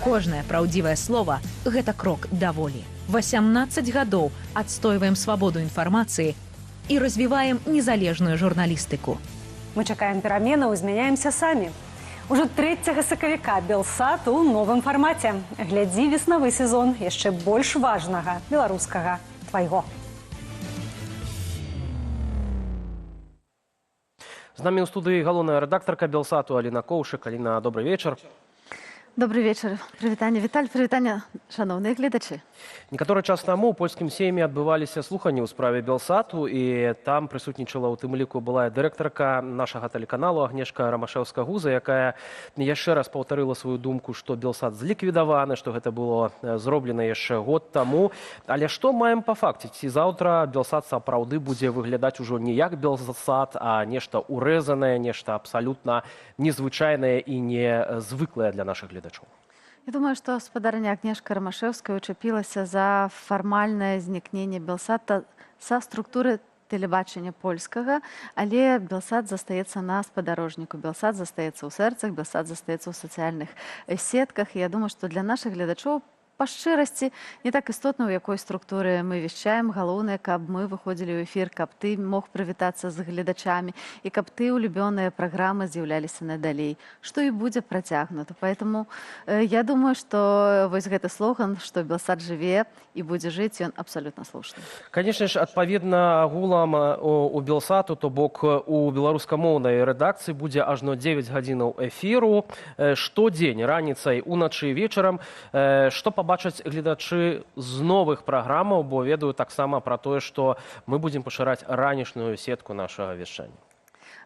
Кожнае праўдзівае слово гэта крок да волі. 18 гадоў адстойваем свабоду інфармацыі і развіваем незалежную журналістыку. Мы чакаем пераменаў, змяняемся самі. Ужо 3 сакавіка Белсат у новым фармаце. Глядзі веснавы сезон яшчэ больш важнага беларускага твайго. З намі ў студыі галоўная рэдактарка Белсату Аліна Коўшык. Аліна, добрый вечар. Добрый вечар. Прывітанне, Віталь, прывітанне, шаноўныя гледачы. Некаторы час таму ў польскім сейме адбываліся слуханні ў справе Белсату, і там прысутнічала ў тым ліку былая дырэктарка нашага тэлеканалу Агнешка Рамашэўска-Гуза, якая яшчэ раз паўтарыла сваю думку, што Белсат зліквідаваны, што гэта было зроблена яшчэ год таму. Але што маем па факце? Ці заўтра Белсат сапраўды будзе выглядаць ужо не як Белсат, а нешта урэзанае, нешта абсалютна незвычайнае і незвыклае для нашых гледачоў? Я думаю, што спадарыня Агнешка Рамашэўская учапілася за фармальнае знікненне Белсата са структуры тэлебачання польскага, але Белсат застаецца на спадарожніку, Белсат застаецца ў сэрцах, Белсат застаецца ў сацыяльных сетках. І я думаю, што для нашых гледачоў па шчырасці не так істотна, у якой структуры мы вяшчаем. Галоўнае, каб мы выходзілі ў эфір, каб ты мог прывітацца з гледачамі і каб ты улюбёныя праграмы з'яўляліся надалей, што і будзе працягнута. Поэтому я думаю, што вось гэты слоган, што Белсат жыве і будзе жыць, ён абсалютна слушны. Канешне ж, адпаведна агулам у Белсату, то бок у беларускамоўнай рэдакцыі будзе ажно 9 гадзінаў эфіру штодзень, раніцай, уначы, вечарам. Што пабачаць гледачы з новых праграмаў, бо ведаю таксама пра тое, што мы будзем пашыраць ранішную сетку нашага вяшчання.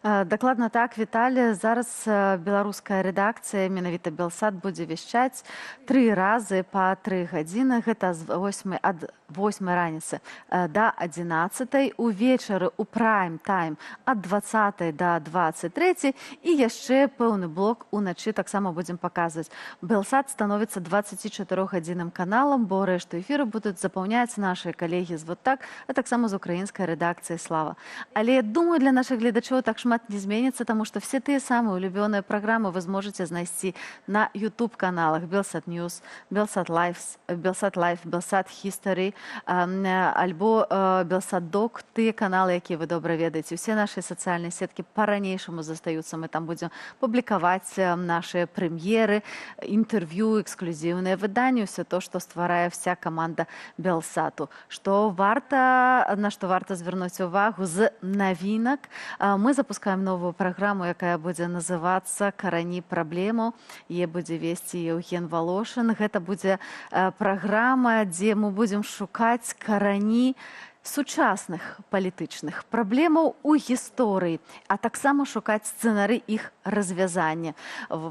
Дакладна так, Віталій. Зараз беларуская рэдакцыя, менавіта Белсат, будзе вяшчаць 3 разы па 3 гадзіны. Гэта з 8 ад 8 раніцы да 11, увечары у прайм-тайм ад 20 да 23 і яшчэ пэўны блок уначы таксама будзем паказваць. Белсат становіцца 24-гадзінным каналам, бо рэшту эфіру будуць запаўняць нашыя калегі з «Вот так», а таксама з украінскай рэдакцыі «Слава». Але, думаю, для нашых гледачоў так шмат не зменіцца, таму што все тыя самыя улюбёныя праграмы вы зможаце знайсці на YouTube-каналах Белсат News, Белсат Live, Белсат Live, Белсат History, альбо Белсат Док, тыя каналы, якія вы добра ведаеце. Усе нашыя сацыяльныя сеткі па-ранейшаму застаюцца. Мы там будзем публікаваць нашыя прэм'еры, інтэрв'ю, эксклюзіўныя выданні, ўсё то, што стварае вся каманда Белсату. На што варта звярнуць увагу з навінак, мы запускаем новую праграму, якая будзе называцца «Карані праблему». Яе будзе весці Еўген Валошын. Гэта будзе праграма, дзе мы будзем шукаць карані сучасных палітычных праблемаў у гісторыі, а таксама шукаць сцэнары іх развязання.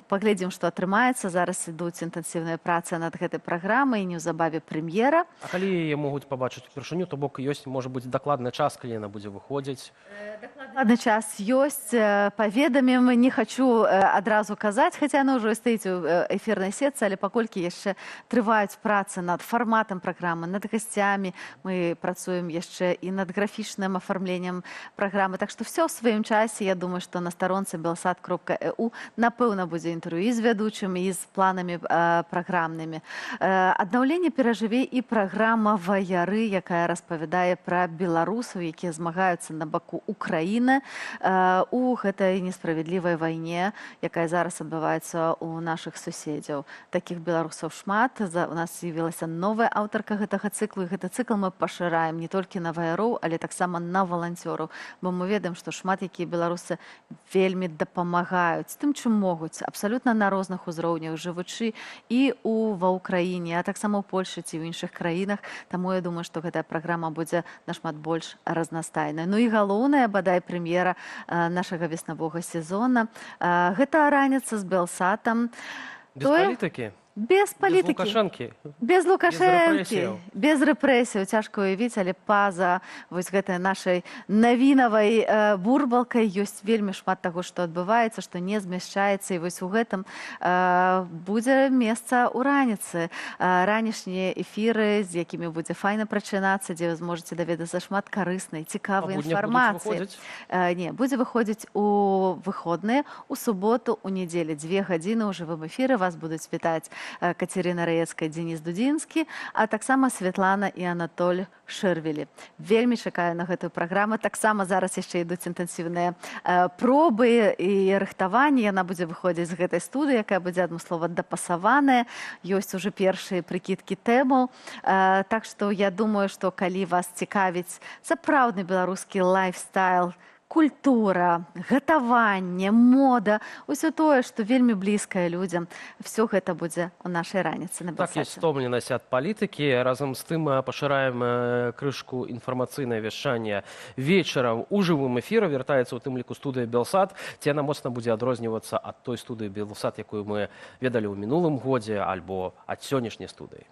Паглядзім, што атрымаецца. Зараз ідуць інтэнсіўныя працы над гэтай праграмай, неўзабаве прэм'ера. А калі яе могуць пабачыць упершыню, то бок ёсць, можа быць, дакладны час, калі яна будзе выходзіць? Дакладны час ёсць, паведамім, не хачу адразу казаць, хаця яно ўжо стаіць у эфірнай сетцы, але паколькі яшчэ трываюць працы над фарматам праграмы, над гасцямі, мы працуем яшчэ і над графічным афармленнем праграмы. Так што ўсё ў сваім часе. Я думаю, што на старонцы belsat.eu напэўна будзе інтэрв'ю і з вядучым, і з планамі праграмнымі. Аднаўленне перажыве і праграма «Ваяры», якая распавядае пра беларусаў, якія змагаюцца на баку Украіны у гэтай несправядлівай вайне, якая зараз адбываецца ў нашых суседзяў. Такіх беларусаў шмат. У нас з'явілася новая аўтарка гэтага цыклу, і гэты цыкл мы пашыраем не толькі на ваяроў, але таксама на валанцёраў, бо мы ведаем, што шмат якія беларусы вельмі дапамагаюць тым, чым могуць, абсалютна на розных узроўнях, жывучы і ва Ўкраіне, а таксама ў Польшчы ці ў іншых краінах. Таму я думаю, што гэтая праграма будзе нашмат больш разнастайнай. Ну і галоўная, бадай, прэм'ера нашага веснавога сезона. Гэта раніца з Белсатам. Без палітыкі? Без палітыкі. Без Лукашэнкі. Без Лукашэнкі. Без рэпрэсіяў. Цяжка уявіць, але па-за вось гэтай нашай навінавай бурбалкай ёсць вельмі шмат таго, што адбываецца, што не змяшчаецца. І вось у гэтым будзе месца ў раніцы. Ранішнія эфіры, з якімі будзе файна прачынацца, дзе вы зможаце даведацца шмат карыснай, цікавай інфармацыі. Не, будзе выходзіць у выходныя, у суботу, у нядзелю. 2 гадзіны ў жывым эфіры вас будуць вітаць Кацярына Раецкая, Дзеніс Дудзінскі, а таксама Святлана і Анатоль Шэрвелі. Вельмі чакаю на гэтую праграму. Таксама зараз яшчэ ідуць інтэнсіўныя пробы і рыхтаванні. Яна будзе выходзіць з гэтай студыі, якая будзе адмыслова дапасаваная. Ёсць ужо першыя прыкідкі тэмаў. Так што я думаю, што калі вас цікавіць сапраўдны беларускі лайфстайл, культура, гатаванне, мода, усё тое, што вельмі блізкае людзям, всё гэта будзе ў нашай раніцы на Так, Белсаце. ёсць стомленасць ад палітыкі. Разам з тым пашыраем крышку інфармацыйнае вяшчанне вечарам у жывым эфіры. Вяртаецца ў тым ліку студыя Белсат. Ці яна моцна будзе адрознівацца ад той студыі Белсат, якую мы ведалі ў мінулым годзе, альбо ад сённяшняй студыі?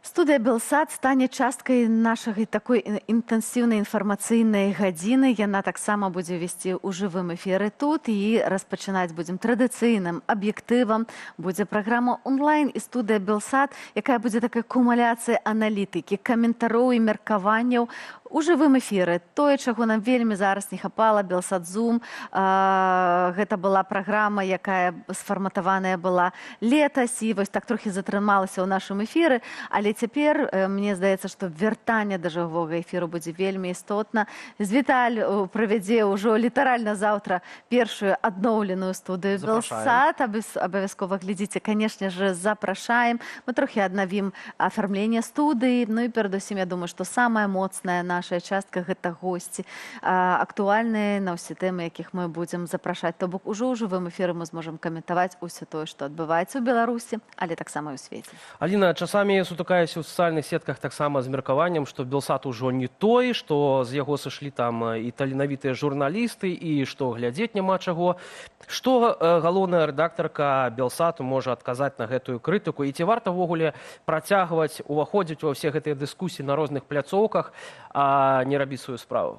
Студыя Белсат стане часткай нашай такой інтэнсіўнай інфармацыйнай гадзіны. Яна таксама будзе весці ў жывым эфіры тут і распачынаць будзем традыцыйным аб'ектывам. Будзе праграма онлайн і студыя Белсат, якая будзе такая кумуляцыя аналітыкі, каментароў і меркаванняў у жывым эфіры. Тое, чаго нам вельмі зараз не хапала, Белсат Зум. Гэта была праграма, якая сфарматаваная была летась і вось так трохі затрымалася ў нашым эфіры, але цяпер мне здаецца, што вяртанне да жывога эфіру будзе вельмі істотна. Віталь правядзе ўжо літаральна заўтра першую адноўленую студыю Белсат. Абавязкова глядзіце, канешне ж, запрашаем. Мы трохі аднавім афармленне студыі. Ну і перадусім, я думаю, што самая моцная наша Наша частка гэта госці, актуальныя на ўсе тэмы, якіх мы будзем запрашаць. То бок ужо ў жывым эфіры мы зможам каментаваць усё тое, што адбываецца ў Беларусі, але таксама і ў свеце. Аліна, часамі сутыкаюся ў сацыяльных сетках таксама з меркаваннем, што Белсат ужо не той, што з яго сышлі там і таленавітыя журналісты, і што глядзець няма чаго. Што галоўная рэдактарка Белсату можа адказаць на гэтую крытыку? І ці варта ўвогуле працягваць уваходзіць ва ўсе гэтыя дыскусіі на розных пляцоўках, а не рабіць сваю справу?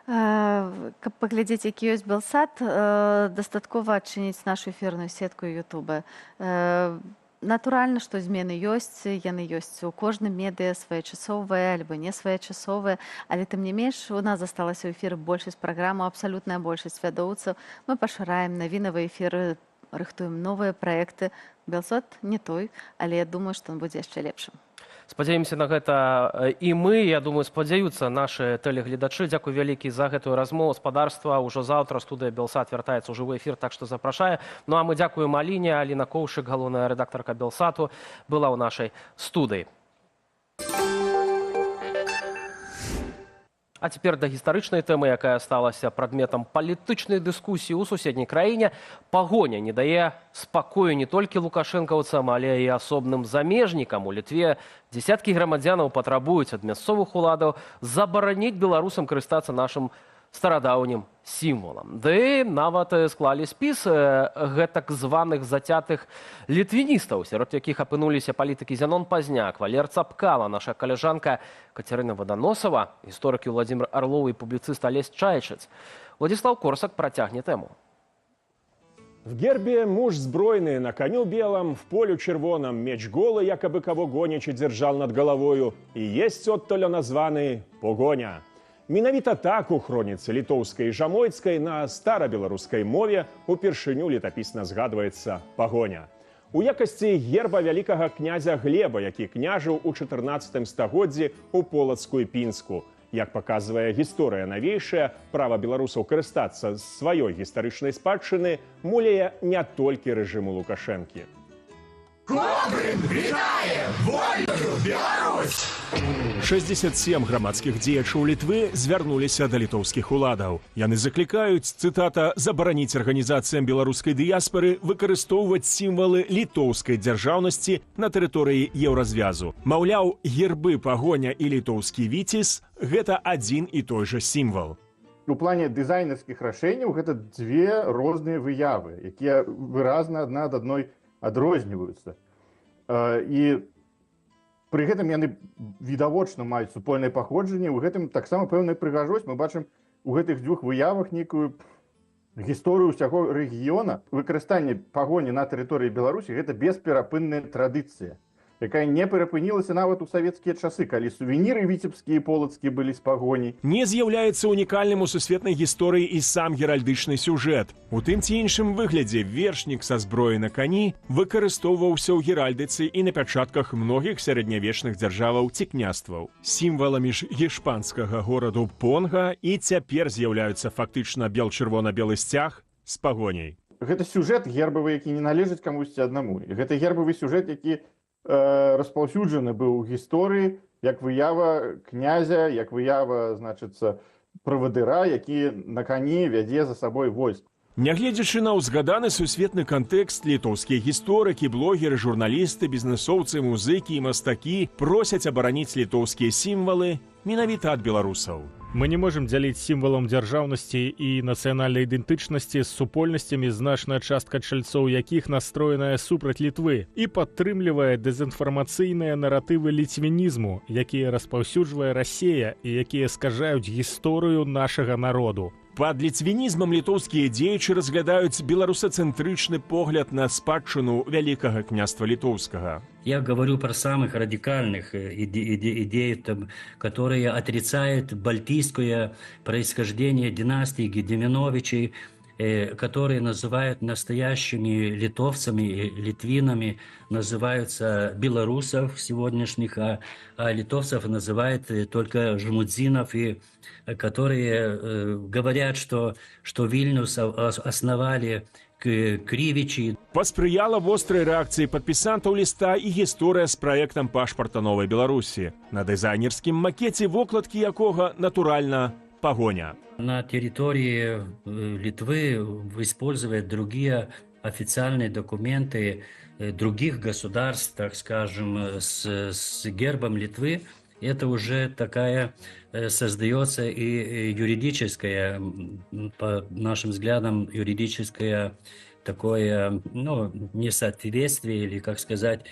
Каб паглядзець, які ёсць Белсат, дастаткова адчыніць нашу эфірную сетку Ютуба. Натуральна, што змены ёсць, яны ёсць у кожным медыа, своечасовыя альбо не своечасовыя, але тым не менш у нас засталася ў эфіры большасць праграмаў, абсалютная большасць вядоўцаў. Мы пашыраем навінавы эфір, рыхтуем новыя праекты. Белсат не той, але я думаю, што он будзе яшчэ лепшым. Спадзяемся на гэта і мы, я думаю, спадзяюцца нашы тэлегледачы. Дзякуй вялікі за гэтую размову. Спадарства, ўжо заўтра студыя Белсат вяртаецца ў жывы эфір, так што запрашае. Ну а мы дзякуем Аліне. Аліна Коўшык, галоўная рэдактарка Белсату, была ў нашай студыі. А цяпер да гістарычнай тэмы, якая сталася прадметам палітычнай дыскусіі ў суседняй краіне. Пагоня не дае спакою не толькі лукашэнкаўцам, але і асобным замежнікам. У Літве дзесяткі грамадзянаў патрабуюць ад мясцовых уладаў забараніць беларусам карыстацца нашым старадаўнім сімвалам. Ды нават склалі спіс гэтак званых зацятых літвіністаў, сярод якіх апынуліся палітыкі Зянон Пазняк, Валер Цапкала, наша каляжанка Кацярына Ваданосава, гісторыкі Уладзімір Арлоў і публіцыст Алесь Чайчыц. Уладзіслаў Корсак працягне тэму. В гербе муж збройны, на коню белом, в полю червоном, меч голый, якобы кого гонячи держал над головою, и есть оттоля названы Погоня. Менавіта так у хроніцы літоўскай і жамойцкай на старабеларускай мове упершыню летапісна згадваецца Пагоня. У якасці герба вялікага князя Глеба, які княжыў у 14 стагоддзі ў Полацку і Пінску. Як паказвае гісторыя навейшая, права беларусаў карыстацца з сваёй гістарычнай спадчыны муляе не толькі рэжыму Лукашэнкі. Кобрын вітае вольную Беларусь! 67 грамадскіх дзеячаў Літвы звярнуліся да літоўскіх уладаў. Яны заклікаюць, цытата, забараніць арганізацыям беларускай дыяспары выкарыстоўваць сімвалы літоўскай дзяржаўнасці на тэрыторыі Еўразвязу. Маўляў, гербы Пагоня і літоўскі віцес гэта адзін і той жа сімвал. У плане дызайнерскіх рашэнняў гэта дзве розныя выявы, якія выразна адна ад адной адрозніваюцца. І пры гэтым яны відавочна маюць супольнае паходжанне, у гэтым таксама пэўная прыгажосць. Мы бачым у гэтых дзвюх выявах нейкую гісторыю ўсяго рэгіёна. Выкарыстанне Пагоні на тэрыторыі Беларусі гэта бесперапынная традыцыя, якая не перапынілася нават у савецкія часы, калі сувеніры віцебскія і полацкія былі з Пагоняй. Не з'яўляецца унікальным у сусветнай гісторыі і сам геральдычны сюжэт. У тым ці іншым выглядзе вершнік са зброяй на кані выкарыстоўваўся ў геральдыцы і на пячатках многіх сярэднявечных дзяржаваў ці княстваў. Сімваламі ж гішпанскага гораду Понга і цяпер з'яўляюцца фактычна бел-чырвона-белы сцяг з Пагоняй. Гэта сюжэт гербавы, які не належыць камусьці аднаму. Гэта гербавы сюжэт, які распаўсюджаны быў у гісторыі як выява князя, як выява, значыцца, правадыра, які на кані вядзе за сабой войск. Нягледзячы на ўзгаданы сусветны кантэкст, літоўскія гісторыкі, блогеры, журналісты, бізнесоўцы, музыкі і мастакі просяць абараніць літоўскія сімвалы менавіта ад беларусаў. Мы не можам дзяліць сімвалам дзяржаўнасці і нацыянальнай ідэнтычнасці з супольнасцямі, значная частка чальцоў якіх настроеная супраць Літвы і падтрымлівае дэзінфармацыйныя наратывы ліцвінізму, якія распаўсюджвае Расея і якія скажаюць гісторыю нашага народу. Пад ліцвінізмам літоўскія дзеячы разглядаюць беларусацэнтрычны погляд на спадчыну Вялікага княства Літоўскага. Я говорю про самых радикальных идей, там, которые отрицают балтийское происхождение династии Гедиминовичей, которые называют настоящими литовцами, литвинами, называются белорусов сегодняшних, а литовцев называют только жмудзинов, и которые говорят, что Вильнюс основали Кривичи. Паспрыяла вострай рэакцыі падпісантаў ліста і гісторыя з праектам пашпарта новай Беларусі, на дызайнерскім макеце вокладкі якога, натуральна, Пагоня. На территории Литвы используют другие официальные документы других государств, так скажем, с гербом Литвы. Это уже такая создается и юридическая, по нашим взглядам, юридическое такое, ну, несоответствие или, как сказать,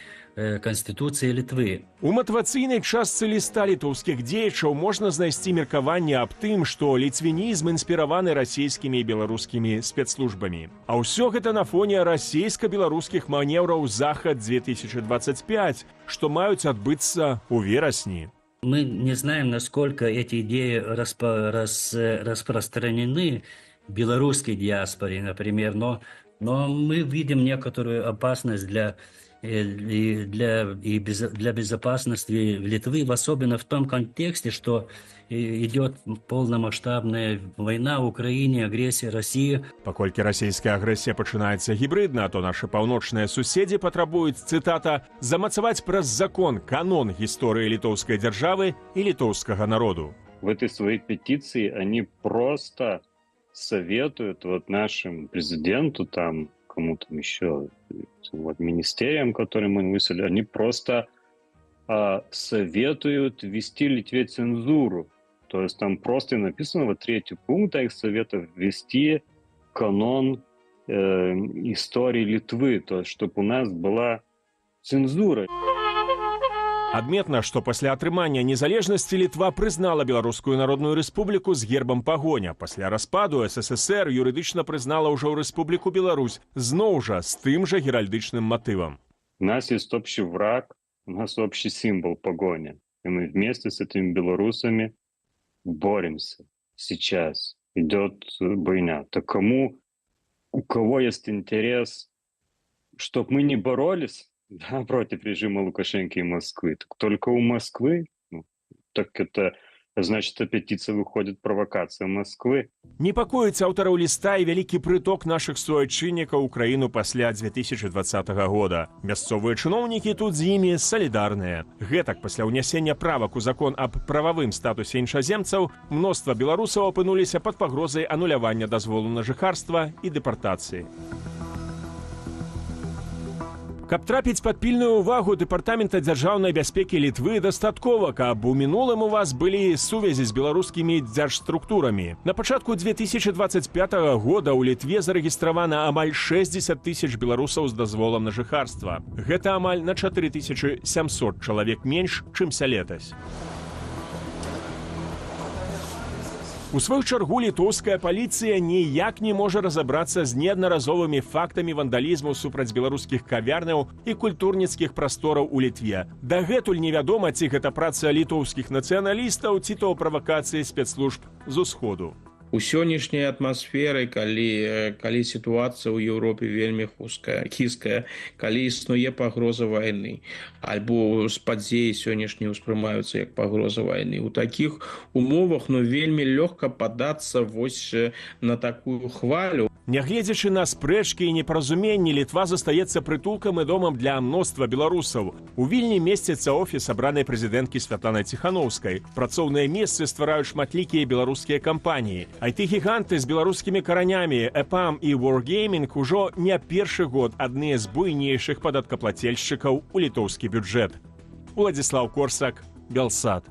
Конституции Литвы. У матывацыйнай частцы ліста літоўскіх дзеячаў можна знайсці меркаванне аб тым, што ліцвінізм інспіраваны расійскімі і беларускімі спецслужбамі. А ўсё гэта на фоне расійска-беларускіх манеўраў «Захад 2025», што маюць адбыцца ў верасні. Мы не знаем, насколько эти идеи распространены в белорусской диаспоре, например, но мы видим некоторую опасность для безопасности Литвы, особенно в том контексте, что идет полномасштабная война в Украине, агрессия России. Паколькі расійская агрэсія пачынаецца гібрыдна, то нашы паўночныя суседзі патрабуюць, цытата, замацаваць праз закон канон гісторыі літоўскай дзяржавы і літоўскага народу. В этой своей петиции они просто советуют вот нашим президенту, там, кому там еще, вот, министериям, которые мы выслали, они просто советуют ввести Литве цензуру. То есть там просто написано, вот третий пункт их совета, ввести канон истории Литвы, то есть чтобы у нас была цензура. Адметна, што пасля атрымання незалежнасці Літва прызнала Беларускую Народную Рэспубліку з гербам Пагоня. Пасля распаду СССР юрыдычна прызнала ўжо Рэспубліку Беларусь, зноў жа з тым жа геральдычным матывам. У нас есть общий враг, у нас общий символ Погоня. И мы вместе с этими белорусами боремся. Сейчас идет война. Так кому, у кого есть интерес, чтобы мы не боролись, да, против режима Лукашенко и Москвы, так только у Москвы, ну, так это значит, петиция выходит провокация Москвы. Непакоіць аўтараў ліста і вялікі прыток нашых суайчыннікаў у краіну пасля 2020 года. Мясцовыя чыноўнікі тут з імі салідарныя. Гэтак, пасля ўнясення правак у закон аб прававым статусе іншаземцаў, мноства беларусаў апынуліся пад пагрозай анулявання дазволу на жыхарства і дэпартацыі. Каб трапіць пад пільную ўвагу Дэпартамента дзяржаўнай бяспекі Літвы, дастаткова, каб у мінулым у вас былі сувязі з беларускімі дзяржструктурамі. На пачатку 2025 года ў Літве зарэгістравана амаль 60 тысяч беларусаў з дазволам на жыхарства. Гэта амаль на 4700 чалавек менш, чымся летась. У сваю чаргу літоўская паліцыя ніяк не можа разабрацца з неаднаразовымі фактамі вандалізму супраць беларускіх кавярняў і культурніцкіх прастораў у Літве. Дагэтуль невядома, ці гэта праца літоўскіх нацыяналістаў, ці то правакацыі спецслужб з усходу. У сённяшняй атмасферы, калі сітуацыя ў Еўропе вельмі хуская, хісткая, калі існуе пагроза вайны, альбо падзеі сённяшнія ўспрымаюцца як пагроза вайны. У такіх умовах, ну, вельмі лёгка падацца вось на такую хвалю. Нягледзячы на спрэчкі і непаразуменні, Літва застаецца прытулкам і домам для мноства беларусаў. У Вільні месціцца офіс абранай прэзідэнткі Святланы Ціханаўскай. Працоўныя месцы ствараюць шматлікія беларускія кампаніі. IT-гіганты з беларускімі каранямі EPAM і Wargaming ужо не першы год адныя з буйнейшых падаткаплацельшчыкаў у літоўскі бюджэт. Уладзіслаў Корсак, Белсат.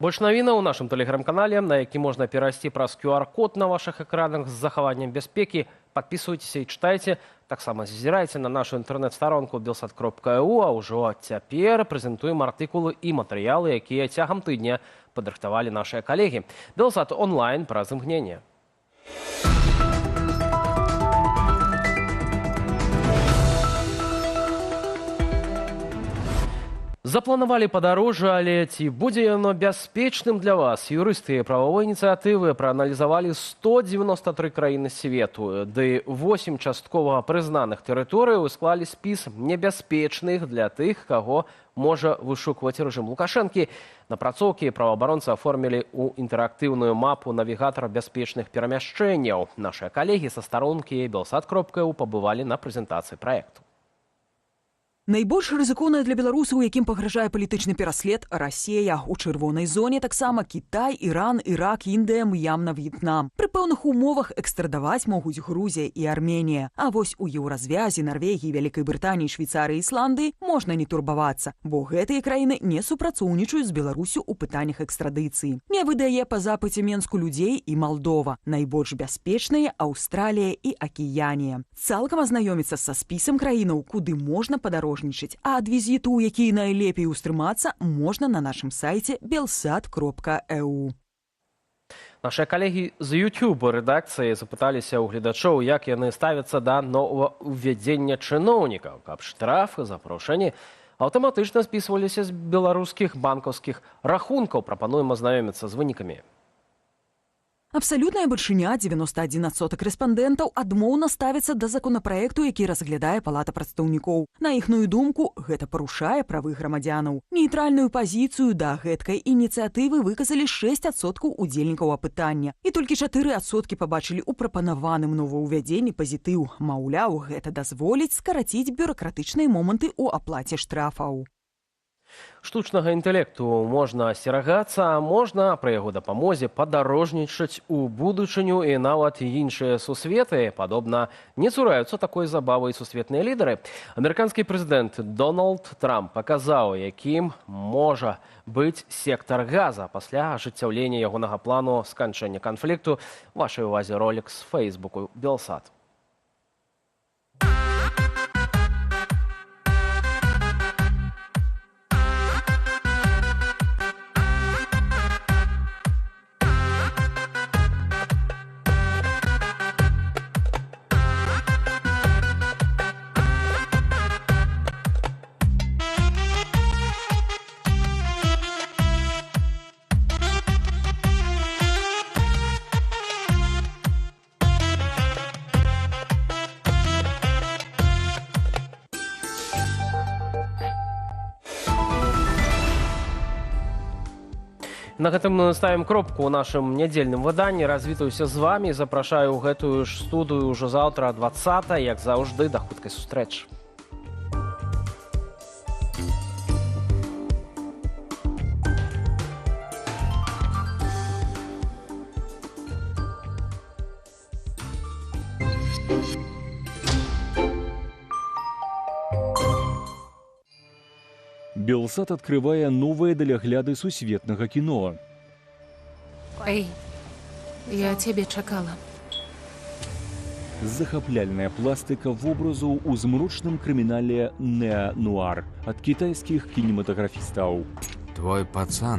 Больш навінаў у нашым тэлеграм-канале, на які можна перайсці праз QR-код на вашых экранах з захаваннем бяспекі. Падпісвайцеся і чытайце. Таксама зазірайце на нашу інтэрнэт-старонку belsat.eu, а ўжо цяпер прэзентуем артыкулы і матэрыялы, якія цягам тыдня падрыхтавалі нашыя калегі. Белсат онлайн праз імгненне. Запланавалі падарожжа, але ці будзе яно бяспечным для вас? Юрысты прававой ініцыятывы прааналізавалі 193 краіны свету, ды 8 часткова прызнаных тэрыторыяў і склалі спіс небяспечных для тых, каго можа вышукваць рэжым Лукашэнкі. Напрацоўкі праваабаронцы аформілі ў інтэрактыўную мапу навігатара бяспечных перамяшчэнняў. Нашыя калегі са старонкі белсат.eu пабывалі на прэзентацыі праекту. Найбольш рызыкоўная для беларусаў, якім пагражае палітычны пераслед, Расея. У чырвонай зоне таксама Кітай, Іран, Ірак, Індыя, М'янма, В'етнам. Пры пэўных умовах экстрадаваць могуць Грузія і Арменія. А вось у Еўразвязі, Нарвегіі, Вялікай Брытаніі, Швейцарыі, Ісландыі можна не турбавацца, бо гэтыя краіны не супрацоўнічаюць з Беларуссю ў пытаннях экстрадыцыі. Не выдае па запыце Менску людзей і Малдова. Найбольш бяспечныя Аўстралія і Акіянія. Цалкам азнаёміцца са спісам краінаў, куды можна падарожнічаць, а ад візіту, у які найлепей устрымацца, можна на нашым сайце belsat.eu. Нашыя калегі з YouTube рэдакцыі запыталіся ў гледачоў, як яны ставяцца да новаўвядзення чыноўнікаў, каб штрафы за парушэнні аўтаматычна спісваліся з беларускіх банкаўскіх рахункаў. Прапануем азнаёміцца з вынікамі. Абсалютная бальшыня, 91% рэспандэнтаў, адмоўна ставіцца да законапраекту, які разглядае Палата прадстаўнікоў. На іхную думку, гэта парушае правы грамадзянаў. Нейтральную пазіцыю да гэткай ініцыятывы выказалі 6% удзельнікаў апытання. І толькі 4% пабачылі ў прапанаваным новаўвядзенні пазітыў. Маўляў, гэта дазволіць скараціць бюракратычныя моманты ў аплаце штрафаў. Штучнага інтэлекту можна асцерагацца, а можна пры яго дапамозе падарожнічаць у будучыню і нават іншыя сусветы. Падобна, не цураюцца такой забавы і сусветныя лідары. Амерыканскі прэзідэнт Дональд Трамп паказаў, якім можа быць сектар Газа пасля ажыццяўлення ягонага плану сканчэння канфлікту. Вашай увазе ролік з фэйсбуку Белсат. На гэтым мы ставім кропку ў нашым нядзельным выданні. Развітваюся з вамі і запрашаю ў гэтую ж студыю ўжо заўтра 20, як заўжды, да хуткай сустрэчы. Белсат адкрывае новыя далягляды сусветнага кіно. Эй, я цябе чакала. Захапляльная пластыка вобразу ў змрочным крымінале неануар ад кітайскіх кінематаграфістаў. Твой пацан